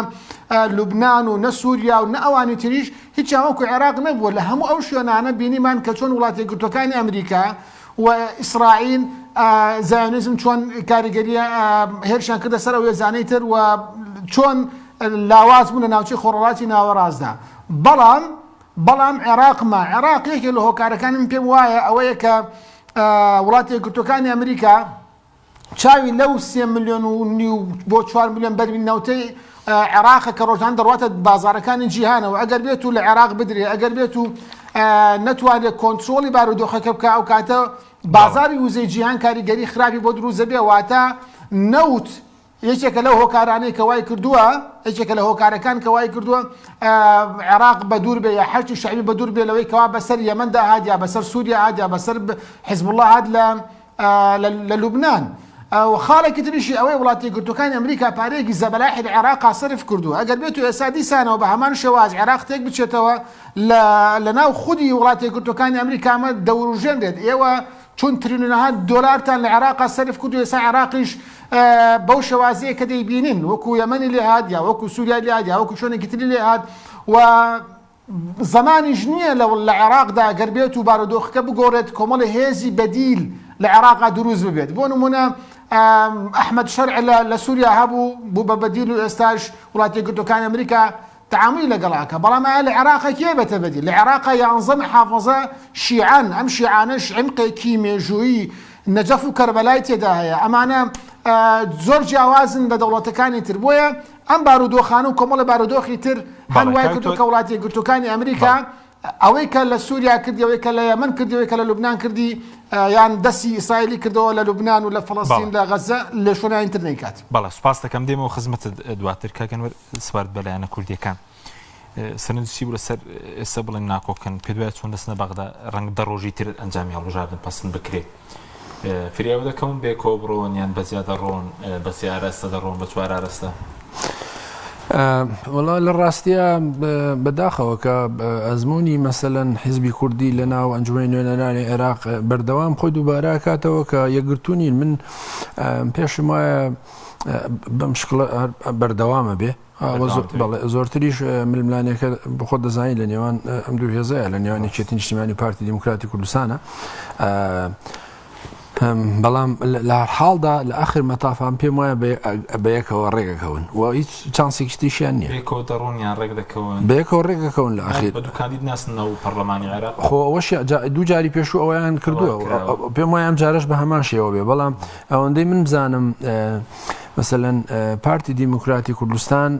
لوبنان و نە سوریا و نە ئەوانی تریش هیچیان وەکو عێراق نەبووە، لە هەموو ئەو شوێنانە بینیمان کە چۆن وڵاتە یەکگرتووەکانی ئەمریکا و ئیسرائیل زایۆنیزم چۆن کاریگەری هێرشیان کردە سەر ئەو هێزانەی تر و چۆن لاواز بوون لە ناوچەی خۆڕەڵاتی ناوەڕاستدا. بەڵام بەڵام عێراق ما. عێراق یەکێک لە هۆکارەکانی من پێم وایە ئەوەیە کە وڵاتە یەکگرتووەکانی ئەمریکا چاوی لەو سێ ملیۆن و نیو بۆ چوار ملیۆن بەرمیل نەوتەی عێراقە کە ڕۆژانە دەڕواتە بازاڕەکانی جیهانەوە ئەگەر بێت و لە عێراق بدرێ ئەگەر بێت و نەتوانێت کۆنترۆڵی بارودۆخەکە بکە ئەو کاتە بازاری وزەی جیهان کاریگەری خراپی بۆ دروست دەبێ واتە نەوت یەکێکە لەو هۆکارانەی کە وای کردووە یەکێکە لە هۆکارەکان کە وای کردووە عێراق بە دوور بێ یا حەشدی شەعبی بە دوور بێ لەوەی کەوا بەسەر یەمەندا هات یا بەسەر سووریا هات یا بەسەر حزبوڵڵا هات لە. لە لوبنان. و خاڵێکی تریشی ئەوەیە وڵاتە یەکگرتووەکانی ئەمریکا پارەیەکی زەبەلاحی لە عێراقا سەرف کردووە، ئەگەر بێتو ئێستا دیسانەوە بە هەمان شێواز عێراق تێک بچێتەوە لە لەناو خودی وڵاتە یەکگرتووەکانی ئەمریکا ئەمە دەوروژێنرێت، ئێوە چون تریلیۆنەها دۆلارتان لە عێراقا سەرف کردو ئێستا عێراقیش بەو شێوازەیە کە دەیبینین وەکو یەمەنی لێهات یا وەکو سووریای لێهات یا وەکو شوێنێکی تری لێهات و زەمانیش نییە لە لە عێراقدا گەر بێت و بارودۆخەکە بگۆڕێت کۆمەڵی هێزی بەدیل لە عێراقا دروست ببێت بۆ نمونە ئەحمەد شەرع لە سووریا هەبوو بوو بە بەدیل و ئێستاش وڵاتی یەکگرتووەکانی ئەمریکا تەعامولی لەگەڵ ئەکا بەڵام ئایا لە عێراقا کێ بێتە بەدیل؟ لە عێراقا یانزە محافەزە شیعەن ئەم شیعانەش عیمقێکی مێژوویی نەجەف و کەربەلای تێدا هەیە ئەمانە زۆر جیاوازن لە دەوڵەتەکانی تر بۆیە ئەم بارودۆخانە و کۆمەڵە بارودۆخی تر هەن بەڵێ وای کاک کردووە تۆ کە وڵاتە یەکگرتووەکانی ئەمریکا بەڵێ. ئەوەی کە لە سووریا کردی ئەوەی کە لە یەمەن کردی ئەوەی کە لە لوبنان کردی یان دەستی ئیسرائیلی کردەوە لە لوبنان و لە فەڵەستین بەڵێ. لە غەززە لە شوێنانی تر نەیکات. بەڵێ سوپاست دەکەم دێمەوە خزمەتت دواتر کاک ئەنوەر سەبارەت بە لایەنە کوردیەکان سەرنج چی بوو لەسەر ئێستا بڵێن ناکۆکن پێت وایە چۆن دەچنە بەغدا ڕەنگ دە ڕۆژی تر ئەنجامی هەڵبژاردن پەسند بکرێت فریاو دەکەون بێکەوە بڕۆن یان بە جیا دەڕۆن بە سێ ئاراستە دەڕۆن بە چوار ئاراستە؟ وەڵا لە ڕاستیا بەداخەوە کە ئەزمموی مەسەەن حیزبی کوردی لە ناو ئەنجومی نوێنەرانی عێراق بەردەوام خۆی دووبارە کاتەوە کە یەکگرتوونین من پێشم وایە بەم شکڵە بەردەوامە بێ زۆرتریش ململانێکە بخۆ دەزانانی لە نێوان ئەم دوو هێزەیە لە نێوان یەکێتی نیشتیمانی پارتی دیموکراتی کوردستانە بەڵام لە هەر حاڵدا لە ئاخر مەتافان پێم وایە بەیەکەوە ڕێگەکەون و هیچ چانسێکی تریشیان نییە. بەیەکەوە دەڕۆن یان ڕێک دەکەون؟ بەیەکەوە ڕێک دەکەون لە ئاخیر. بە دوو کاندید ناسن ناو پەڕلەمانی عێراق؟ خۆ ئەوەش دوو جاری پێشوو ئەوەیان کردووە، پێم وایە ئەم جارەش بە هەمان شێوە بێ، بەڵام ئەوەندەی من بزانم مەسەلەن پارتی دیموکراتی کوردستان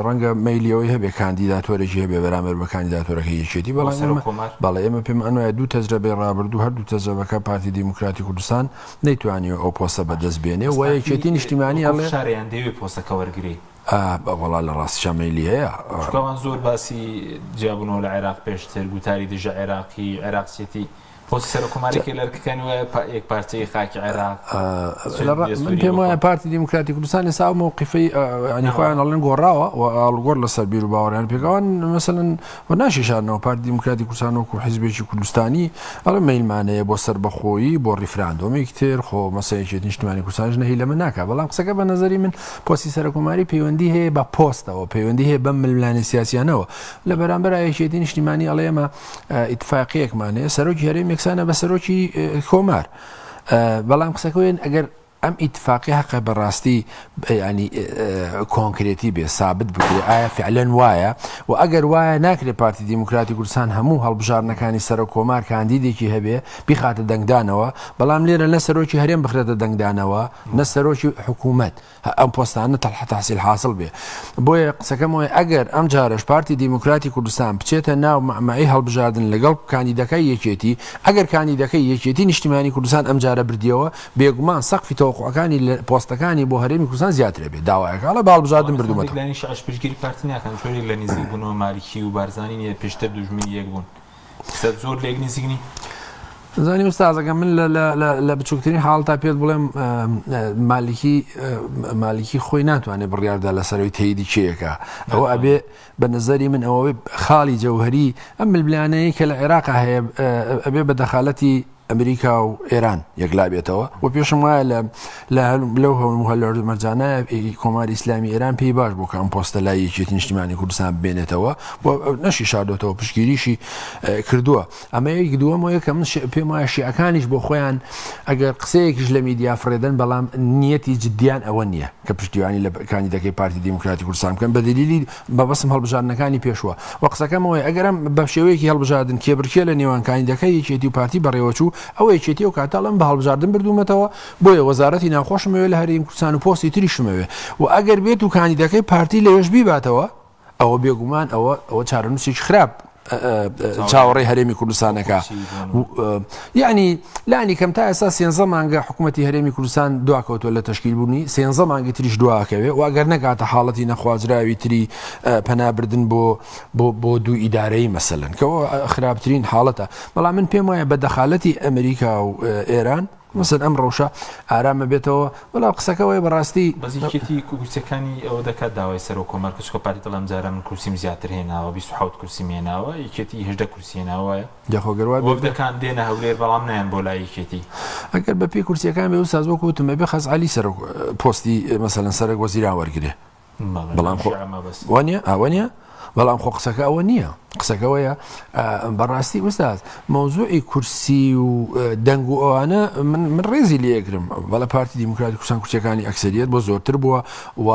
ڕەنگە مەیلی ئەوەی هەبێ کاندیداتۆرێکی هەبێ بەرامبەر بە کاندیداتۆرەکەی یەکێتی بەڵام ئێمە بەڵێ ئێمە پێمان وایە دوو تەجرەبەی ڕابردوو هەردوو تەجرەبەکە پارتی دیموکراتی کوردستان نەیتوانیوە ئەو پۆستە بەدەست بێنێ و یەکێتی نیشتیمانی ئەڵێ فشاریان دەیەوێ پۆستەکە وەرگری. وەڵا لە ڕاستیشا مەیلی هەیە. چونکە ئەوان زۆر باسی جیابوونەوە لە عێراق پێشتر گوتاری دژە عێراقی عێراقچێتی پۆستی سەرۆککۆمارێکی لە ئەرکەکانی وایە یەک پارچەیی خاکی عێراق من پێم وایە پارتی دیموکراتی کوردستان ئێستا ئەو مەوقیفەی ینی خۆیان ئەڵێن گۆڕاوە و ئاڵوگۆڕ لەسەر بیر و باوەڕیان پێکەوان مەسەلەن و ناشیشارنەوە پارتی دیموکراتی کوردستان وەکو حیزبێکی کوردستانی ئەڵێ مەیلمانەیە بۆ سەربەخۆیی بۆ ڕیفراندۆمێکی تر خۆ مەسەیەکی نیشتمانی کوردستانش نەهی لەمە ناکا بەڵام قسەکە بە نظری من پۆستی سەرۆککۆماری پەیوەندی هەیە بە پۆستەوە پەیوەندی هەیە بەم ململانێ سیاسیانەوە لە بەرامبەر یەکێتی نیشتیمانی ئەڵێ ئێمە ئیتفاقیەکمان هەیە سەرۆکی هەرێم یەکسانە بە سەرۆکی کۆمار بەڵام قسەکەوێن ئەگەر ئەم ئیتفاقی هەقە بەڕاستی ینی کۆنکرێتی بێ سابت بکرێ ئایا فعلەن وایە و ئەگەر وایە ناکرێ پارتی دیموکراتی کوردستان هەموو هەڵبژاردنەکانی سەرۆک کۆمار کاندیدێکی هەبێ بیخاتە دەنگدانەوە بەڵام لێرە نە سەرۆکی هەرێم بخرێتە دەنگدانەوە نە سەرۆکی حکوومەت ئەم پۆستانە تەلحە تەحسیل حاسڵ بێ. بۆیە قسەکەم ئەوەیە ئەگەر ئەم جارەش پارتی دیموکراتی کوردستان بچێتە ناو مەعمەعی هەڵبژاردن لەگەڵ کاندیدەکای یەکێتی، ئەگەر کاندیدەکەی یەکێتی نیشتیمانی کوردستان ئەم جارە بردیەوە، بێگومان سەقفی تەوەقوعەکانی لە پۆستەکانی بۆ هەرێمی کوردستان زیاتر ئەبێ. داوایەکە ئەڵێ بە هەڵبژاردن بەڵام ئێستا هەندێک بردوومەتەوە. لایەنی شیعەش پشتگیری پارتی ناکەن، جۆرێک لە نزیکبوونەوە مالکی و بارزانی نییە، پێشتر دوژمنی یەک بوون. سەر زۆر لێک نزیک نین. زانی ئوستازەکە من لە بچووکترین حاڵتا پێت بڵێم مالکی مالکی خۆی ناتوانێت بڕیاردا لەسەرەوەی تەیدی کێیەکە ئەوە ئەبێ بە نظری من ئەوە خاڵی جەوهری ئەم ململانەیە کە لە عێراق هەیە ئەبێ بە دەخالەتی ئەمریکا و ئێران یەکلا بێتەوە و پێشم وایە لە لە لەو هەموو هەلومەرجانە کۆماری ئیسلامی ئێران پێی باش بوو کە ئەم پۆستە لای یەکێتی نیشتیمانی کوردستان بمێنێتەوە و نەشی شاردۆتەوە پشتگیریشی کردووە ئەمە یەک دووەم وەیە کە من پێم وایە شیعەکانیش بۆ خۆیان ئەگەر قسەیەکیش لە میدیا فڕێدەن بەڵام نیەتی جدیان ئەوە نییە کە پشتیوانی لە کاندیدەکەی پارتی دیموکراتی کوردستان بکەن بە دلیلی مەبەستم هەڵبژاردنەکانی پێشووە و قسەکەم ئەوەیە ئەگەر ئەم بە شێوەیەکی هەڵبژاردن کێبڕکێ لە نێوان کاندیدەکەی یەکێتی و پارتی بەڕێوەچوو ئەوە یەکێتی ئەو کاتە ئەڵێم بە هەڵبژاردن بردوومەتەوە بۆیە وەزارەتی ناوخۆشم ئەوێ لە هەرێمی کوردستان و پۆستی تریشم ئەوێ و ئەگەر بێت و کاندیدەکەی پارتی لەوێش بیباتەوە ئەوە بێگومان ئەوە ئەوە چارەنووسێکی خراپ چاوەڕێی هەرێمی کوردستانەکە یعنی لانی کەم تا ئێستا سێنزە مانگە حکوومەتتی هەرێمی کوردستان دواکەوتوە لە تشکیل بوونی سێنزە مانگی تریش دواکەوێ و ئەگەر نەگاتە حاڵەتی نەخوازراوی تری پەنابردن بۆ بۆ بۆ دوو ئیدارەی مەسەلەن کەەوە خراپترین حاڵەتە بەڵام من پێم وایە بە دەخالەتی ئەمریکا و ئێران. مەسەلەن ئەم ڕەوشە ئارامە بێتەوە بەڵام قسەکە وەیە بەڕاستی. بەس یەکێتی کورسیەکانی ئەوە دەکات داوای سەرۆک کۆمار کە چونکە پارتی دەڵێ ئەمجارە من کورسیم زیاتر هێناوە 27 کورسیم هێناوە یەکێتی 18 کورسی هێناوە وایە؟ جا خۆ گەر وا بێ وەفدەکان دێنە هەولێر بەڵام نایەن بۆ لای یەکێتی. ئەگەر بە پێی کورسیەکان بێ ئوستاز وەکو وتم ئەبێ خەزعەلی سەرۆک پۆستی مەسەلەن سەرەک وەزیران وەرگرێ. بەڵام خۆ وانە ئەوە نیە بەڵام خۆ قسەکە ئەوە نییە قسەکەەوەیە بەڕاستی ئوستاز مەوزوعی کورسی و دەنگ و ئەوانە من من ڕێزی لێگرم بەڵە پارتی دیموکراتی کوردستان کورسیەکانی ئەکسریت بۆ زۆرتر بووە و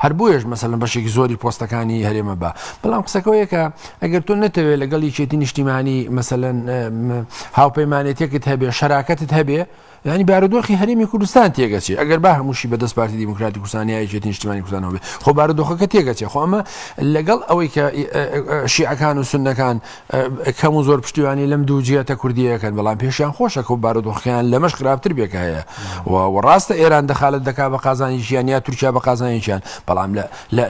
هەر بۆیەش مەسەلەن بەشێکی زۆری پۆستەکانی هەرێمە بە بەڵام قسەکەەوەیە کە ئەگەر تۆ نەتەوێت لەگەڵ یەکێتی نیشتیمانی مەسەلەن هاوپەیمانێتێکت هەبێ شەراکەتت هەبێ یانی بارودۆخی هەرێمی کوردستان تێگەچێ ئەگەر با هەمووشی بەدەست پارتی دیموکراتی کوردستان یا یەکێتی نیشتیمانی کوردستانەوە بێ خۆ بارودۆخەکە تێگەچێ خۆ ئەمە لەگەڵ ئەوەی کە شیعەکان و سوننەکان کەم و زۆر پشتیوانی لەم دوو جیهتە کوردیەکەن بەڵام پێشیان خۆشە کە بارودۆخەکەیان لەمەش خراپتر بێ کە هەیە و ڕاستە ئێران دەخالەت دەکا بە قازانجیان یا تورکیا بە قازانجیان بەڵام لە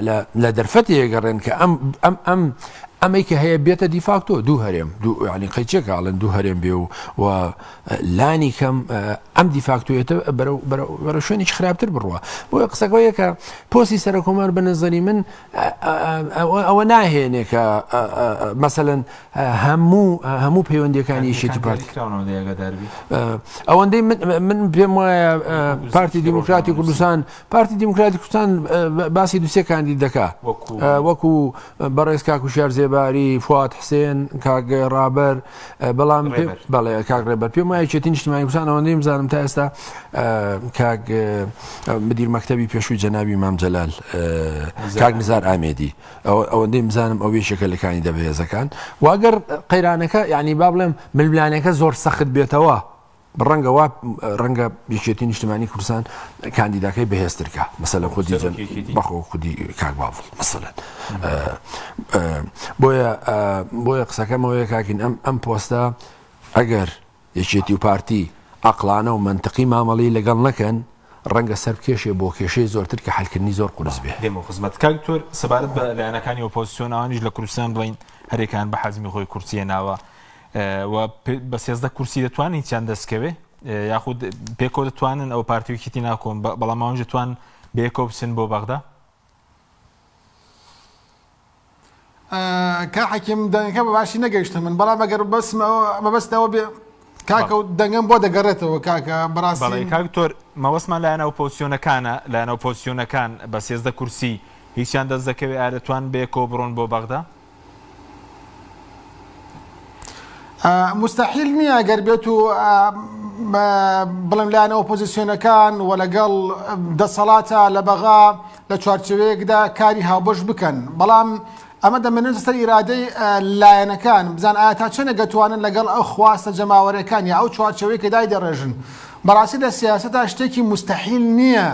لە لە دەرفەتێک گەڕێن کە ئەم ئەم ئەم ئەمەی کە هەیە بێتە دیفاکتۆ دوو هەرێم دوو یعنی قەیچێکە ئەڵێن دوو هەرێم بێ و و لانی کەم ئەم دیفاکتۆیەتە بەرەو شوێنێکی خراپتر بڕوە بۆیە قسەکە یەکە پۆستی سەرۆکۆمار بە نەزەری من ئەوە ناهێنێ کە مەسەلەن هەموو هەموو پەیوەندیەکانی یەکێتی پارتی ئەوەندەی من پێم وایە پارتی دیموکراتی کوردستان پارتی دیموکراتی کوردستان باسی دوسێ کاندید دەکا وەکو بەڕێز کاک وشیار زێباری فواد حسێن کاک ڕابەر بەڵام بەڵێ کاک ڕێبەر پێم وایە یەکێتی نیشتیمانی کوردستان ئەوەندەی بزانم تا ئێستا کاک مدیر مەکتەبی پێشووی جەنابی مام جەلال کاک نزار ئامێدی ئەوەندەی بزانم ئەو یەکێکە لە کاندیدە بەهێزەکان واگەر قەیرانەکە یعنی با بڵێم ململانێکە زۆر سەخت بێتەوە ڕەنگە وا ڕەنگە یەکێتی نیشتمانی کوردستان کاندیداکەی بەهێزتر کا مەسەلەن خودی جەن بەخۆ خودی کاک باڤڵ مەسەلەن بۆیە بۆیە قسەکەمەوەیە کاکین ئەم ئەم پۆستە ئەگەر یەکێتی و پارتی عەقڵانە و مەنتقی مامەڵی لەگەڵ نەکەن ڕەنگە سەر بکێشێ بۆ کێشەی زۆرتر کە حەلکردنی زۆر قورس بێ. دێمەوە خزمەت کاک دکتۆر سەبارەت بە لایەنەکانی ئۆپۆزسیۆن ئەوانیش لە کوردستان بڵین هەرێکان بە حەجمی خۆی کورسی هێناوە و بە 13 کورسی دەتوانن هیچیان دەستکەوێ یاخود پێکەوە دەتوانن ئەو پارتی و یەکێتی ناکۆن بەڵام ئەوانیش دەتوان بەیەکەوە بچن بۆ بەغدا؟ کاک حەکیم دەنگەکە بە باشی نەگەیشتە من بەڵام ئەگەر بەسم مەبەست ئەوە بێ کاکە و دەنگم بۆ دەگەڕێتەوە کاکە بەڕاستی بەڵێ کاک دکتۆر مەبەستمان لایەنە ئۆپۆزسیۆنەکانە لایەنە ئۆپۆزسیۆنەکان بە 13 کورسی هیچیان دەست دەکەوێ ئایا دەتوان بەیەکەوە بڕۆن بۆ بەغدا؟ موستەحیل نییە گەر بێت و بڵێم لایەنە ئۆپۆزیسیۆنەکان و لەگەڵ دەسەڵاتە لە بەغا لە چوارچێوەیەکدا کاری هاوبەش بکەن بەڵام ئەمە دەمێنێتە سەر ئیرادەی لایەنەکان بزان ئایا تا چەندێک دەتوانن لەگەڵ ئەو خواستە جەماوەرەکان یا ئەو چوارچێوەی کە دایدەڕێژن بەڕاستی لە سیاسەتا شتێکی موستەحیل نییە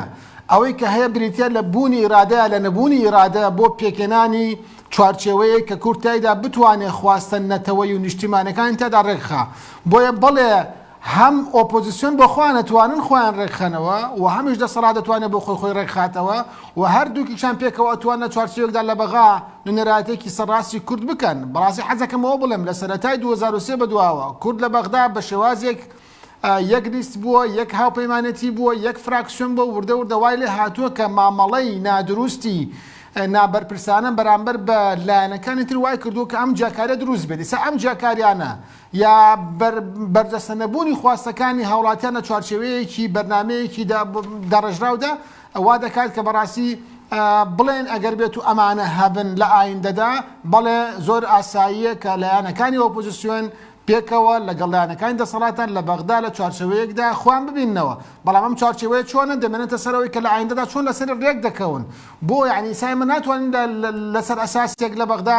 ئەوەی کە هەیە بریتە لە بوونی ئیرادەیە لە نەبوونی ئیرادە بۆ پێکهێنانی چوارچێوەیەک کە کورد تیایدا بتوانێ خواستە نەتەوەی و نیشتیمانەکانی تیادا ڕێکخا. بۆیە بەڵێ هەم ئۆپۆزیسیۆن بۆ خۆیان ئەتوانن خۆیان ڕێکخەنەوە و هەمیش دەسەڵات دەتوانێ بۆ خۆی خۆی ڕێکخاتەوە و هەردووکیشان پێکەوە ئەتوان لە چوارچێوەیەکدا لە بەغا نوێنەرایەتێکی سەرڕاستی کورد بکەن. بەڕاستی حەزەکەم ئەوە بڵێم لە سەرەتای 2003 بەدواوە کورد لە بەغدا بە شێوازێک یەک لیست بووە، یەک هاوپەیمانێتی بووە، یەک فراکسیۆن بووە، وردە وردە وای لێ هاتووە کە مامەڵەی نادروستی نابەرپرسانە بەرامبەر بە لایەنەکانی تر وای کردووە کە ئەم جیاکاریە دروست بێت. ئیستا ئەم جیاکاریانە یا بەرجەستە نەبوونی خواستەکانی هاوڵاتیان لە چوارچێوەیەکی بەرنامەیەکی داڕێژراودا وا دەکات کە بەڕاستی بڵێن ئەگەر بێت و ئەمانە هەبن لە ئایندەدا بەڵێ زۆر ئاساییە کە لایەنەکانی ئۆپۆزیسیۆن پێکەوە لەگەڵ لایەنەکانی دەسەڵاتان لە بەغدا لە چوارچێوەیەکدا خۆیان ببیننەوە، بەڵام ئەم چوارچێوەیە چۆنە دەمێنێتە سەر ئەوەی کە لە ئایندەدا چۆن لەسەری رێک دەکەون، بۆ یانی ئیستا ئێمە ناتوانین لەسەر ئەساسێک لە بەغدا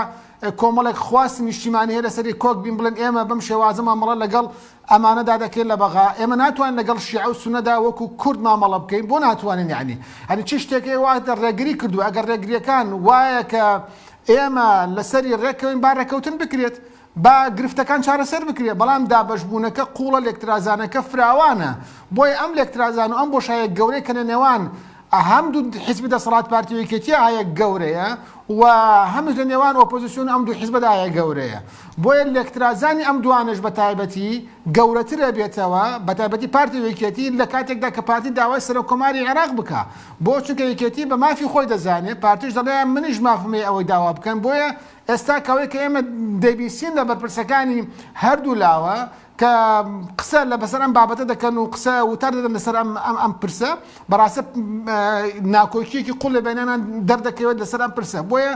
کۆمەڵێک خواستی نیشتیمانی هەیە لەسەری کۆک بین بڵێن ئێمە بەم شێوازە مامەڵە لەگەڵ ئەمانەدا دەکەین لە بەغا، ئێمە ناتوانین لەگەڵ شیعە و سوننەدا وەکو کورد مامەڵە بکەین، بۆ ناتوانین یانی یانی چ شتێک هەیە وا رێگری کردووە، ئەگەر رێگرییەکان وایە کە ئێمە لەسەری رێککەوین با رێککەوتن بکرێت. با گرفتەکان چارەسەر بکرێت، بەڵام دابەشبوونەکە قووڵە، لێکترازانەکە فراوانە، بۆیە ئەم لێکترازان و ئەم بۆشایە گەورەی کە لە نێوان. هەم دوو حیزبی دەسەڵات پارتی و یەکێتی هەیە گەورەیە و هەمیش لە نێوان ئۆپۆزیسیۆن ئەم دوو حیزبەدا هەیە گەورەیە. بۆیە لێکترازانی ئەم دوانەش بە تایبەتی گەورەتر ئەبێتەوە بە تایبەتی پارتی و یەکێتی لە کاتێکدا کە پارتی داوای سەرۆک کۆماری عێراق بکا بۆ چونکە یەکێتی بە مافی خۆی دەزانێ پارتیش دەڵێ منیش مافم هەیە ئەوەی داوا بکەم بۆیە ئێستا کەوەی کە ئێمە دەیبیستین لە بەرپرسەکانی هەردوو لاوە کە قسە لە بەسەر ئەم بابەتە دەکەن و قسە وتار دەدەن لەسەر ئەم ئەم ئەم پرسە بەڕاستە ناکۆکیەکی قوڵ لە بینیانان دەردەکەوێت لەسەر ئەم پرسە بۆیە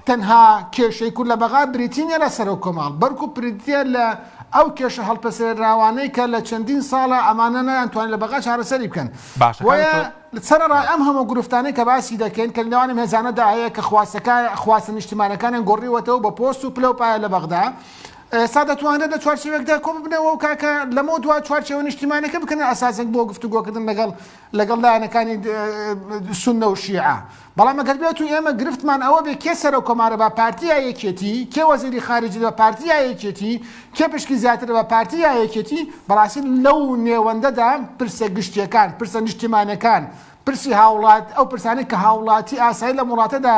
تەنها کێشەی کورد لە بەغا بریتی نیە لە سەرۆک کۆماڵ بەرکو بریتیە لە ئەو کێشە هەڵپەسێراوانەی کە لە چەندین ساڵە ئەمانە نەیانتوانی لە بەغا چارەسەری بکەن بۆیە سەرەڕای ئەم هەموو گرفتانەی کە باسی دەکەین کە لە نێوان ئەم هێزانەدا هەیە کە خواستەکان خواستە نیشتیمانەکانیان گۆڕیوەتەوە بە پۆست و پلە و پایە لە بەغدا ئێستا دەتوانرێت لە چوارچێوەیەکدا کۆببنەوە و کاکە لەمەو دوا چوارچێوە نیشتیمانەکە بکەنە ئەساسێک بۆ گفتوگۆکردن لەگەڵ لەگەڵ لایەنەکانی سوننە و شیعە. بەڵام ئەگەر بێت و ئێمە گرفتمان ئەوە بێ کێ سەرۆک کۆمارە با پارتی یا یەکێتی، کێ وەزیری خارجی بە پارتی یا یەکێتی، کێ پشکی زیاترە بە پارتی یا یەکێتی، بەڕاستی لەو نێوەندەدا پرسە گشتیەکان، پرسە نیشتیمانەکان، پرسی هاوڵات، ئەو پرسانەی کە هاوڵاتی ئاسایی لەم وڵاتەدا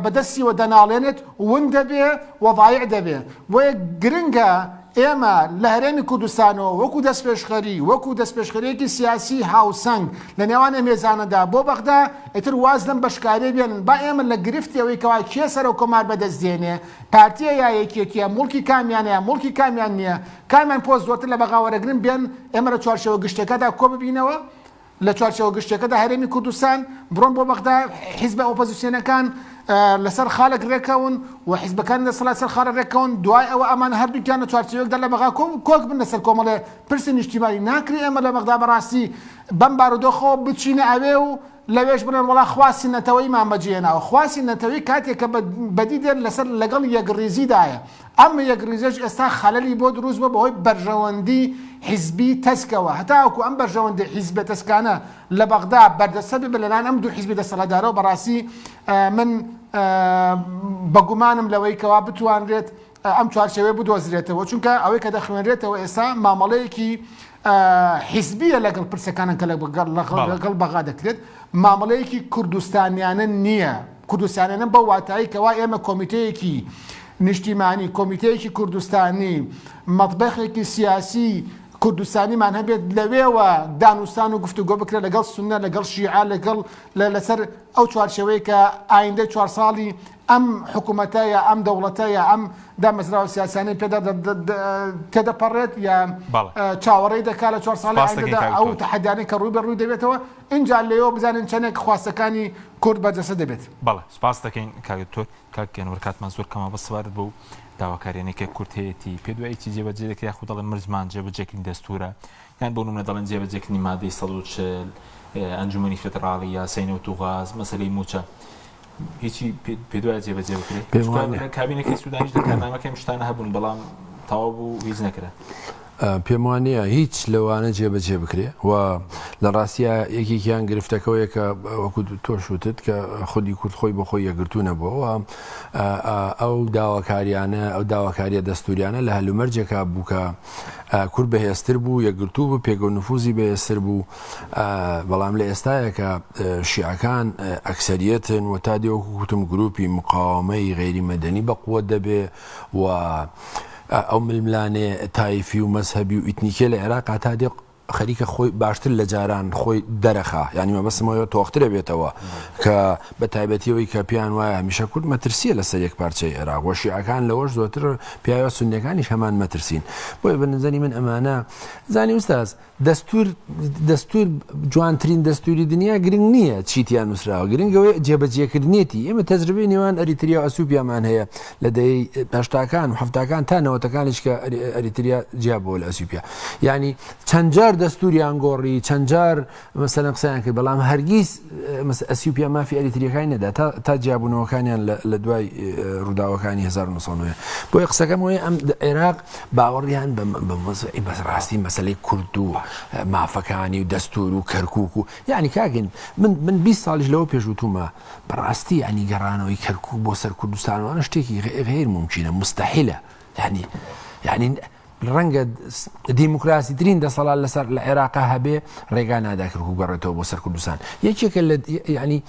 بە دەستیوە دەناڵێنێت ون دەبێ و ضایع دەبێ. بۆیە گرنگە ئێمە لە هەرێمی کوردستانەوە وەکو دەستپێشخەری، وەکو دەستپێشخەرییەکی سیاسی هاوسەنگ لە نێوان ئەم هێزانەدا بۆ بەغدا، ئیتر واز لەم بەشکارییە بێنن. با ئێمە لە گرفتی ئەوەی کەوا کێ سەرۆک کۆمار بەدەست دێنێ، پارتییە یا یەکێتییە، موڵکی کامیانە یا موڵکی کامیان نییە، کامیان پۆست زۆرتر لە بەغا وەرەگرن، بێن ئێمە لە چوارچێوە گشتییەکەدا کۆببینەوە. لە چوارچێوە گشتیەکەدا هەرێمی کوردستان بڕۆن بۆ بەغدا، حیزبە ئۆپۆزسیۆنەکان لەسەر خاڵێک رێککەون و حیزبەکانی دەسەڵات سەر خاڵێک رێککەون، دوای ئەوە ئەمان هەردووکیان لە چوارچێوەیەکدا لە بەغا کۆک بن لەسەر کۆمەڵێ پرسی نیشتیمانی، ناکرێ ئێمە لە بەغدا بەڕاستی بەم بارودۆخەوە بچینە ئەوێ و لەوێش بڵێن وەڵا خواستی نەتەوەییمان بەجێهێناوە، خواستی نەتەوەیی کاتێک کە بەدی دێت لەسەر لەگەڵ یەکڕیزیدایە، ئەم یەکڕیزیەش ئێستا خەلەلی بۆ دروست بووە بەهۆی بەرژەوەندی حیزبی تەسکەوە، هەتاوەکو ئەم بەرژەوەندی حیزبە تەسکانە لە بەغدا بەردەستە بێت لەلایەن ئەم دوو حیزبی دەسەڵاتدارەوە بەڕاستی من بەگومانم لەوەی کەوا بتوانرێت ئەم چوارچێوەیە بدۆزرێتەوە، چونکە ئەوەی کە دەخوێنرێتەوە ئێستا مامەڵەیەکی حیزبیە لەگەڵ پرسەکانن کە لەگەڵ بەغا دەکرێت، مامەڵەیەکی کوردستانیانە نییە، کوردستانیانە بەو واتایەی کەوا ئێمە کۆمیتەیەکی نیشتیمانی، کۆمیتەیەکی کوردستانی، مەتبەخێکی سیاسی کوردستانیمان هەبێت، لەوێوە دانوستان و گفتوگۆ بکرێت لەگەڵ سوننە، لەگەڵ شیعە، لەگەڵ لەسەر ئەو چوارچێوەیە کە ئایندەی چوار ساڵی ئەم حکوومەتە یا ئەم دەوڵەتە یا ئەم دامەزراوە سیاسیانەی پێدا تێدەپەڕێت یا چاوەڕێی دەکات لە چوار ساڵی ئایندەدا ئەو تەحەدیانەی کە ڕووی بە ڕووی دەبێتەوە ئینجا لێیەوە بزانین چەندێک خواستەکانی کورد بەرجەستە دەبێت. بەڵێ سوپاست دەکەین کاک دکتۆر. کاک ئەنوەر کاتمان زۆر کەمە بەس سەبارەت بەو داواکاریانەی کە کورد هەیەتی پێت وایە هیچی جێبەجێ دەکرێت یاخود دەڵێن مەرجمان جێبەجێکردنی دەستوورە یان بۆ نمونە دەڵێن جێبەجێکردنی مادەی 140 ئەنجومەنی فێدڕاڵی یاسای نەوت و غاز مەسەلەی مووچە هیچی پێت وایە جێبەجێ بکرێت پێم وانیە. کابینەکەی سودانیش لە کارنامەکەی ئەم شتانە هەبوون بەڵام تەواو بوو هیچ نەکرا. پێم وا نییە هیچ لەوانە جێبەجێ بکرێ و لە ڕاستیا یەکێکیان گرفتەکەوەیە کە وەکو تۆش وتت کە خودی کورد خۆی بۆ خۆی یەکگرتوو نەبووە و ئەو داواکاریانە ئەو داواکاریە دەستوریانە لە هەلومەرجێکا بوو کە کورد بەهێزتر بوو یەکگرتوو بوو پێگە و نفوزی بەهێزتر بوو بەڵام لە ئێستاە کە شیعەکان ئەکسەریەتن و تا دێ وەکو کوتم گروپی مقاومەی غەیری مەدەنی بەقوەت دەبێ و ئەو ململانێ تایفی و مەزهەبی و ئیتنیکیە لە عێراقا تا دێ خەریکە خۆی باشتر لە جاران خۆی دەرەخا یانی مەبەستم ئەوەیە تۆخترە بێتەوە کە بە تایبەتی ئەوەی کە پێیان وایە هەمیشە کورد مەترسیە لەسەر یەک پارچەی عێراق و شیعەکان لەوەش زۆرتر پیاوە سونیەکانیش هەمان مەترسین بۆیە بە نظری من ئەمانە زانی ئوستاز دەستور دەستور جوانترین دەستوری دنیا گرنگ نییە چی تیا نووسراوە گرنگ ئەوەیە جێبەجێکردنیەتی ئێمە تەجربەی نێوان ئەریتریا و ئەسوپیامان هەیە لە دەیەی هەشتاکان و حەفتاکان تا نەوەتەکانیش کە ئەریتریا جیا بووە لە ئەسوپیا یعنی چەند جار دەستوریان گۆڕی چەند جار مەسەلەن قسەیان کرد بەڵام هەرگیز ئەسیوپیا مافی ئەریتریەکانی نەدا تا تا جیابوونەوەکانیان لە دوای ڕووداوەکانی 1990 بۆیە قسەکەم وەیە ئەم عێراق باوەڕیان بە مەزعی بەس ڕاستی مەسلەی کورد و مافەکانی و دەستور و کەرکک و یعنی کاکن من من 20 ساڵیش لەوە پێشوتومە بەڕاستی ینی گەڕانەوەی کەرکک بۆ سەر کوردستانوانە شتێکی غیر ممکنە مستحیلە یعنی یعنی. ڕەنگە دیموکراسی ترین دەسەڵات لەسەر لە عێراقا هەبێ ڕێگا نادا کەرکوک گەڕێتەوە بۆ سەر کوردستان یەکێکە لە ینی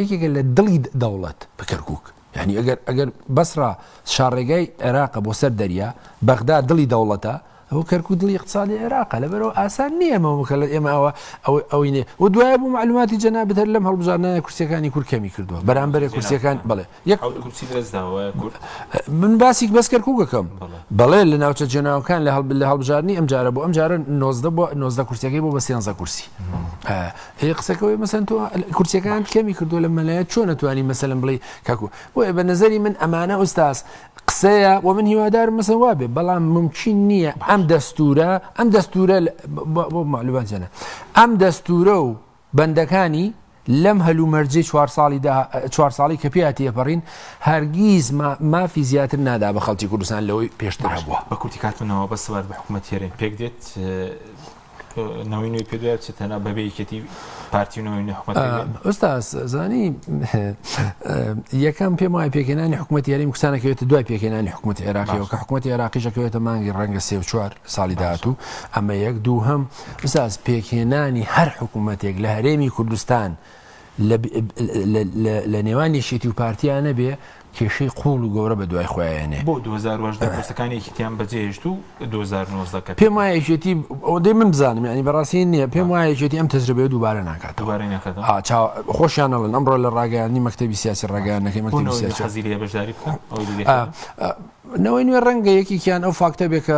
یەکێکە لە دڵی دەوڵەت بە کەرکک یعنی ئەگەر ئەگەر بەسرا شاڕێگای عێراقە بۆ سەر دەریا بەغدا دڵی دەوڵەتە ئەو کەرکک دڵی اقتصادی عێراقە لەبەرەوە ئاسان نییە ئەمە کە لە ئێمە ئەوە ئەوەی ئەوەی نێ و دوایە بوو معلوماتی جەنابت هەر لەم هەڵبژاردنە کورسیەکانی کورد کەمی کردووە بەرامبەرێ کورسیەکان بڵێ یەک کورسی دەست داوە کورد من باسیک بەس کەرکووکەکەم بەڵێ لە ناوچە جێناوەکان لە هەڵ لە هەڵبژاردنی ئەم جارە بۆ ئەم جارە 19 بۆ 19 کورسیەکەی بۆ بە 13 کورسی ئێ قسەکەەوەی مەسەن تۆ کورسیەکان کەمی کردو لە مەلایە چۆن نەتوانی مەسەلەن بڵێ کاکو بۆیە بە نظری من ئەمانە ئوستاز قسەیە و من هیوادارم مەسەن وابێ بەڵام ممکن نییە ئەم دەستورە ئەم دەستورە بۆ معلومات جەنە ئەم دەستورە و بەندەکانی لەم هەلومەرجەی چوار ساڵی دا چوار ساڵی کە پێیا تێپەڕین هەرگیز مافی زیاتر نادا بە خەڵکی کوردستان لەوەی پێشتر هەبووە. بە کورتی کاتمنەوە بەس سەبارەت بە حکوومەتی هەرێم پێک دێت نەوەی نوێی پێ دوای بچێتە ناو بەبێ یەکێتی پارتی و نەوەی نوێ حکوومەت پێک دێت؟ ئوستاز زانی یەکەم پێم وایە پێکهێنانی حکوومەتی هەرێمی کوردستان ئەکەوێتە دوای پێکهێنانی حکوومەتی عێراقیەوە کە حکوومەتی عێراقیش ئەکەوێتە مانگی ڕەنگە سێ و چوار ساڵی داهاتوو ئەمە یەک دووهەم ئوستاز پێکهێنانی هەر حکوومەتێک لە هەرێمی کوردستان لە نێوان یەکێتی و پارتیا نەبێ کێشەی قوڵ و گەورە بە دوای خۆیانێ. بۆ 2018 پۆستەکانی یەکێتیان بەجێهێشت و 2019 کە پێم وایە یەکێتی ئەوەندەی من بزانم یعنی بەڕاستی نییە پێم وایە یەکێتی ئەم تەجربەیە دووبارە ناکاتەوە دووبارەی ناکاتەوە خۆشیان ئەڵێن ئەمڕۆ لە ڕاگەیاندنی مەکتەبی سیاسی ڕاگەیاندنەکەی مەکتەبی سیاسی حەزی لێیە بەشداری بکا ئەوەی لێ نەوەی نوێ ڕەنگە یەکێکیان ئەو فاکتە بێ کە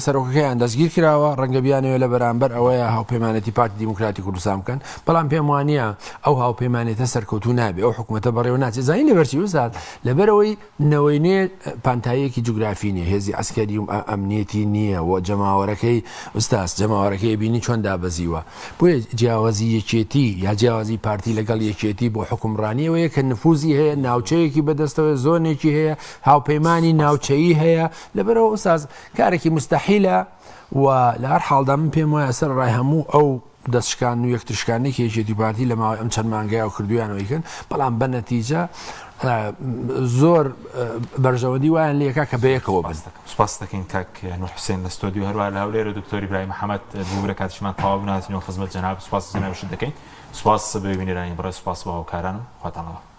سەرۆکەکەیان دەستگیر کراوە، ڕەنگە بیانەوێ لە بەرامبەر ئەوەیە هاوپەیمانێتی پارتی دیموکراتی کوردستان بکەن، بەڵام پێم وانییە ئەو هاوپەیمانێتە سەرکەوتوو نابێ، ئەو حکومەتە بەڕێوە ناچێ. زانی لەبەر چی ئوستاد؟ لەبەرئەوەی نەوەی نوێ پانتاییەکی جوگرافی نییە، هێزی عەسکەری و ئەمنیەتی نییە و جەماوەرەکەی ئوستاز جەماوەرەکەی ئەبینی چۆن دابەزیوە. بۆیە جیاوازی یەکێتی یا جیاوازی پارتی لەگەڵ یەکێتی بۆ حوکمڕانی ئەوەیە کە نفوزی هەیە، ناوچەیەکی بەدەستەوەیە، زۆنێکی هەیە، هاوپەیمانی ناوچەیی هەیە، لەبەرئەوە ئوستاز کارێکی موستەحیلە و لە هەر حاڵدا من پێم وایە سەرەڕای هەموو ئەو دەست شکاندن و یەکتر شکاندنەی کە یەکێتی و پارتی لە ماوەی ئەم چەند مانگەیا و کردوویانەوە ئەیکەن، بەڵام بە نەتیجە زۆر بەرژەوەندی وایان لێکا کە بەیەکەوە بن. سوپاست دەکەین کاک نور حوسێن لە ستۆدیۆ، هەروەها لە هەولێرە دکتۆر ئیبراهیم محەمەد ببورە کاتیشمان تەواو بوو نهاتینەوە خزمەت جەنابت، سوپاسی جەنابیشت دەکەین. سوپاس بۆ بینەرانی بەڕێز، سوپاس بۆ هاوکارانم، خواتان لەگەڵ.